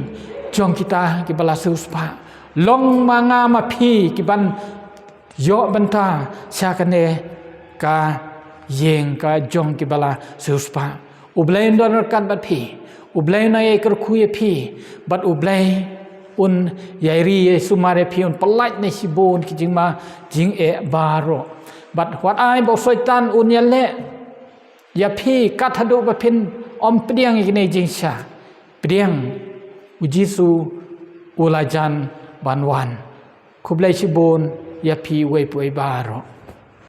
jong kita kiba la siewspah. Long ma nga ma phi kiban ïoh bynta sha kane ka ïing ka jong kiba la siewspah. U Blei un don ryngkat bad phi. U Blei un ïai kyrkhu ïa phi. Bad U Blei un ïai ri ïai sumar ïa phi, un pyllait na shibun ki jingma jingeh baroh. Bad wat ai ba u Soitan un ïaleh ïa phi kat haduh ba phin ym pdiang ïa kine ki jingshisha. Pdiang, U Jisu u la jan ban wan. Khublei shibun ïa phi uwei pa uwei baroh.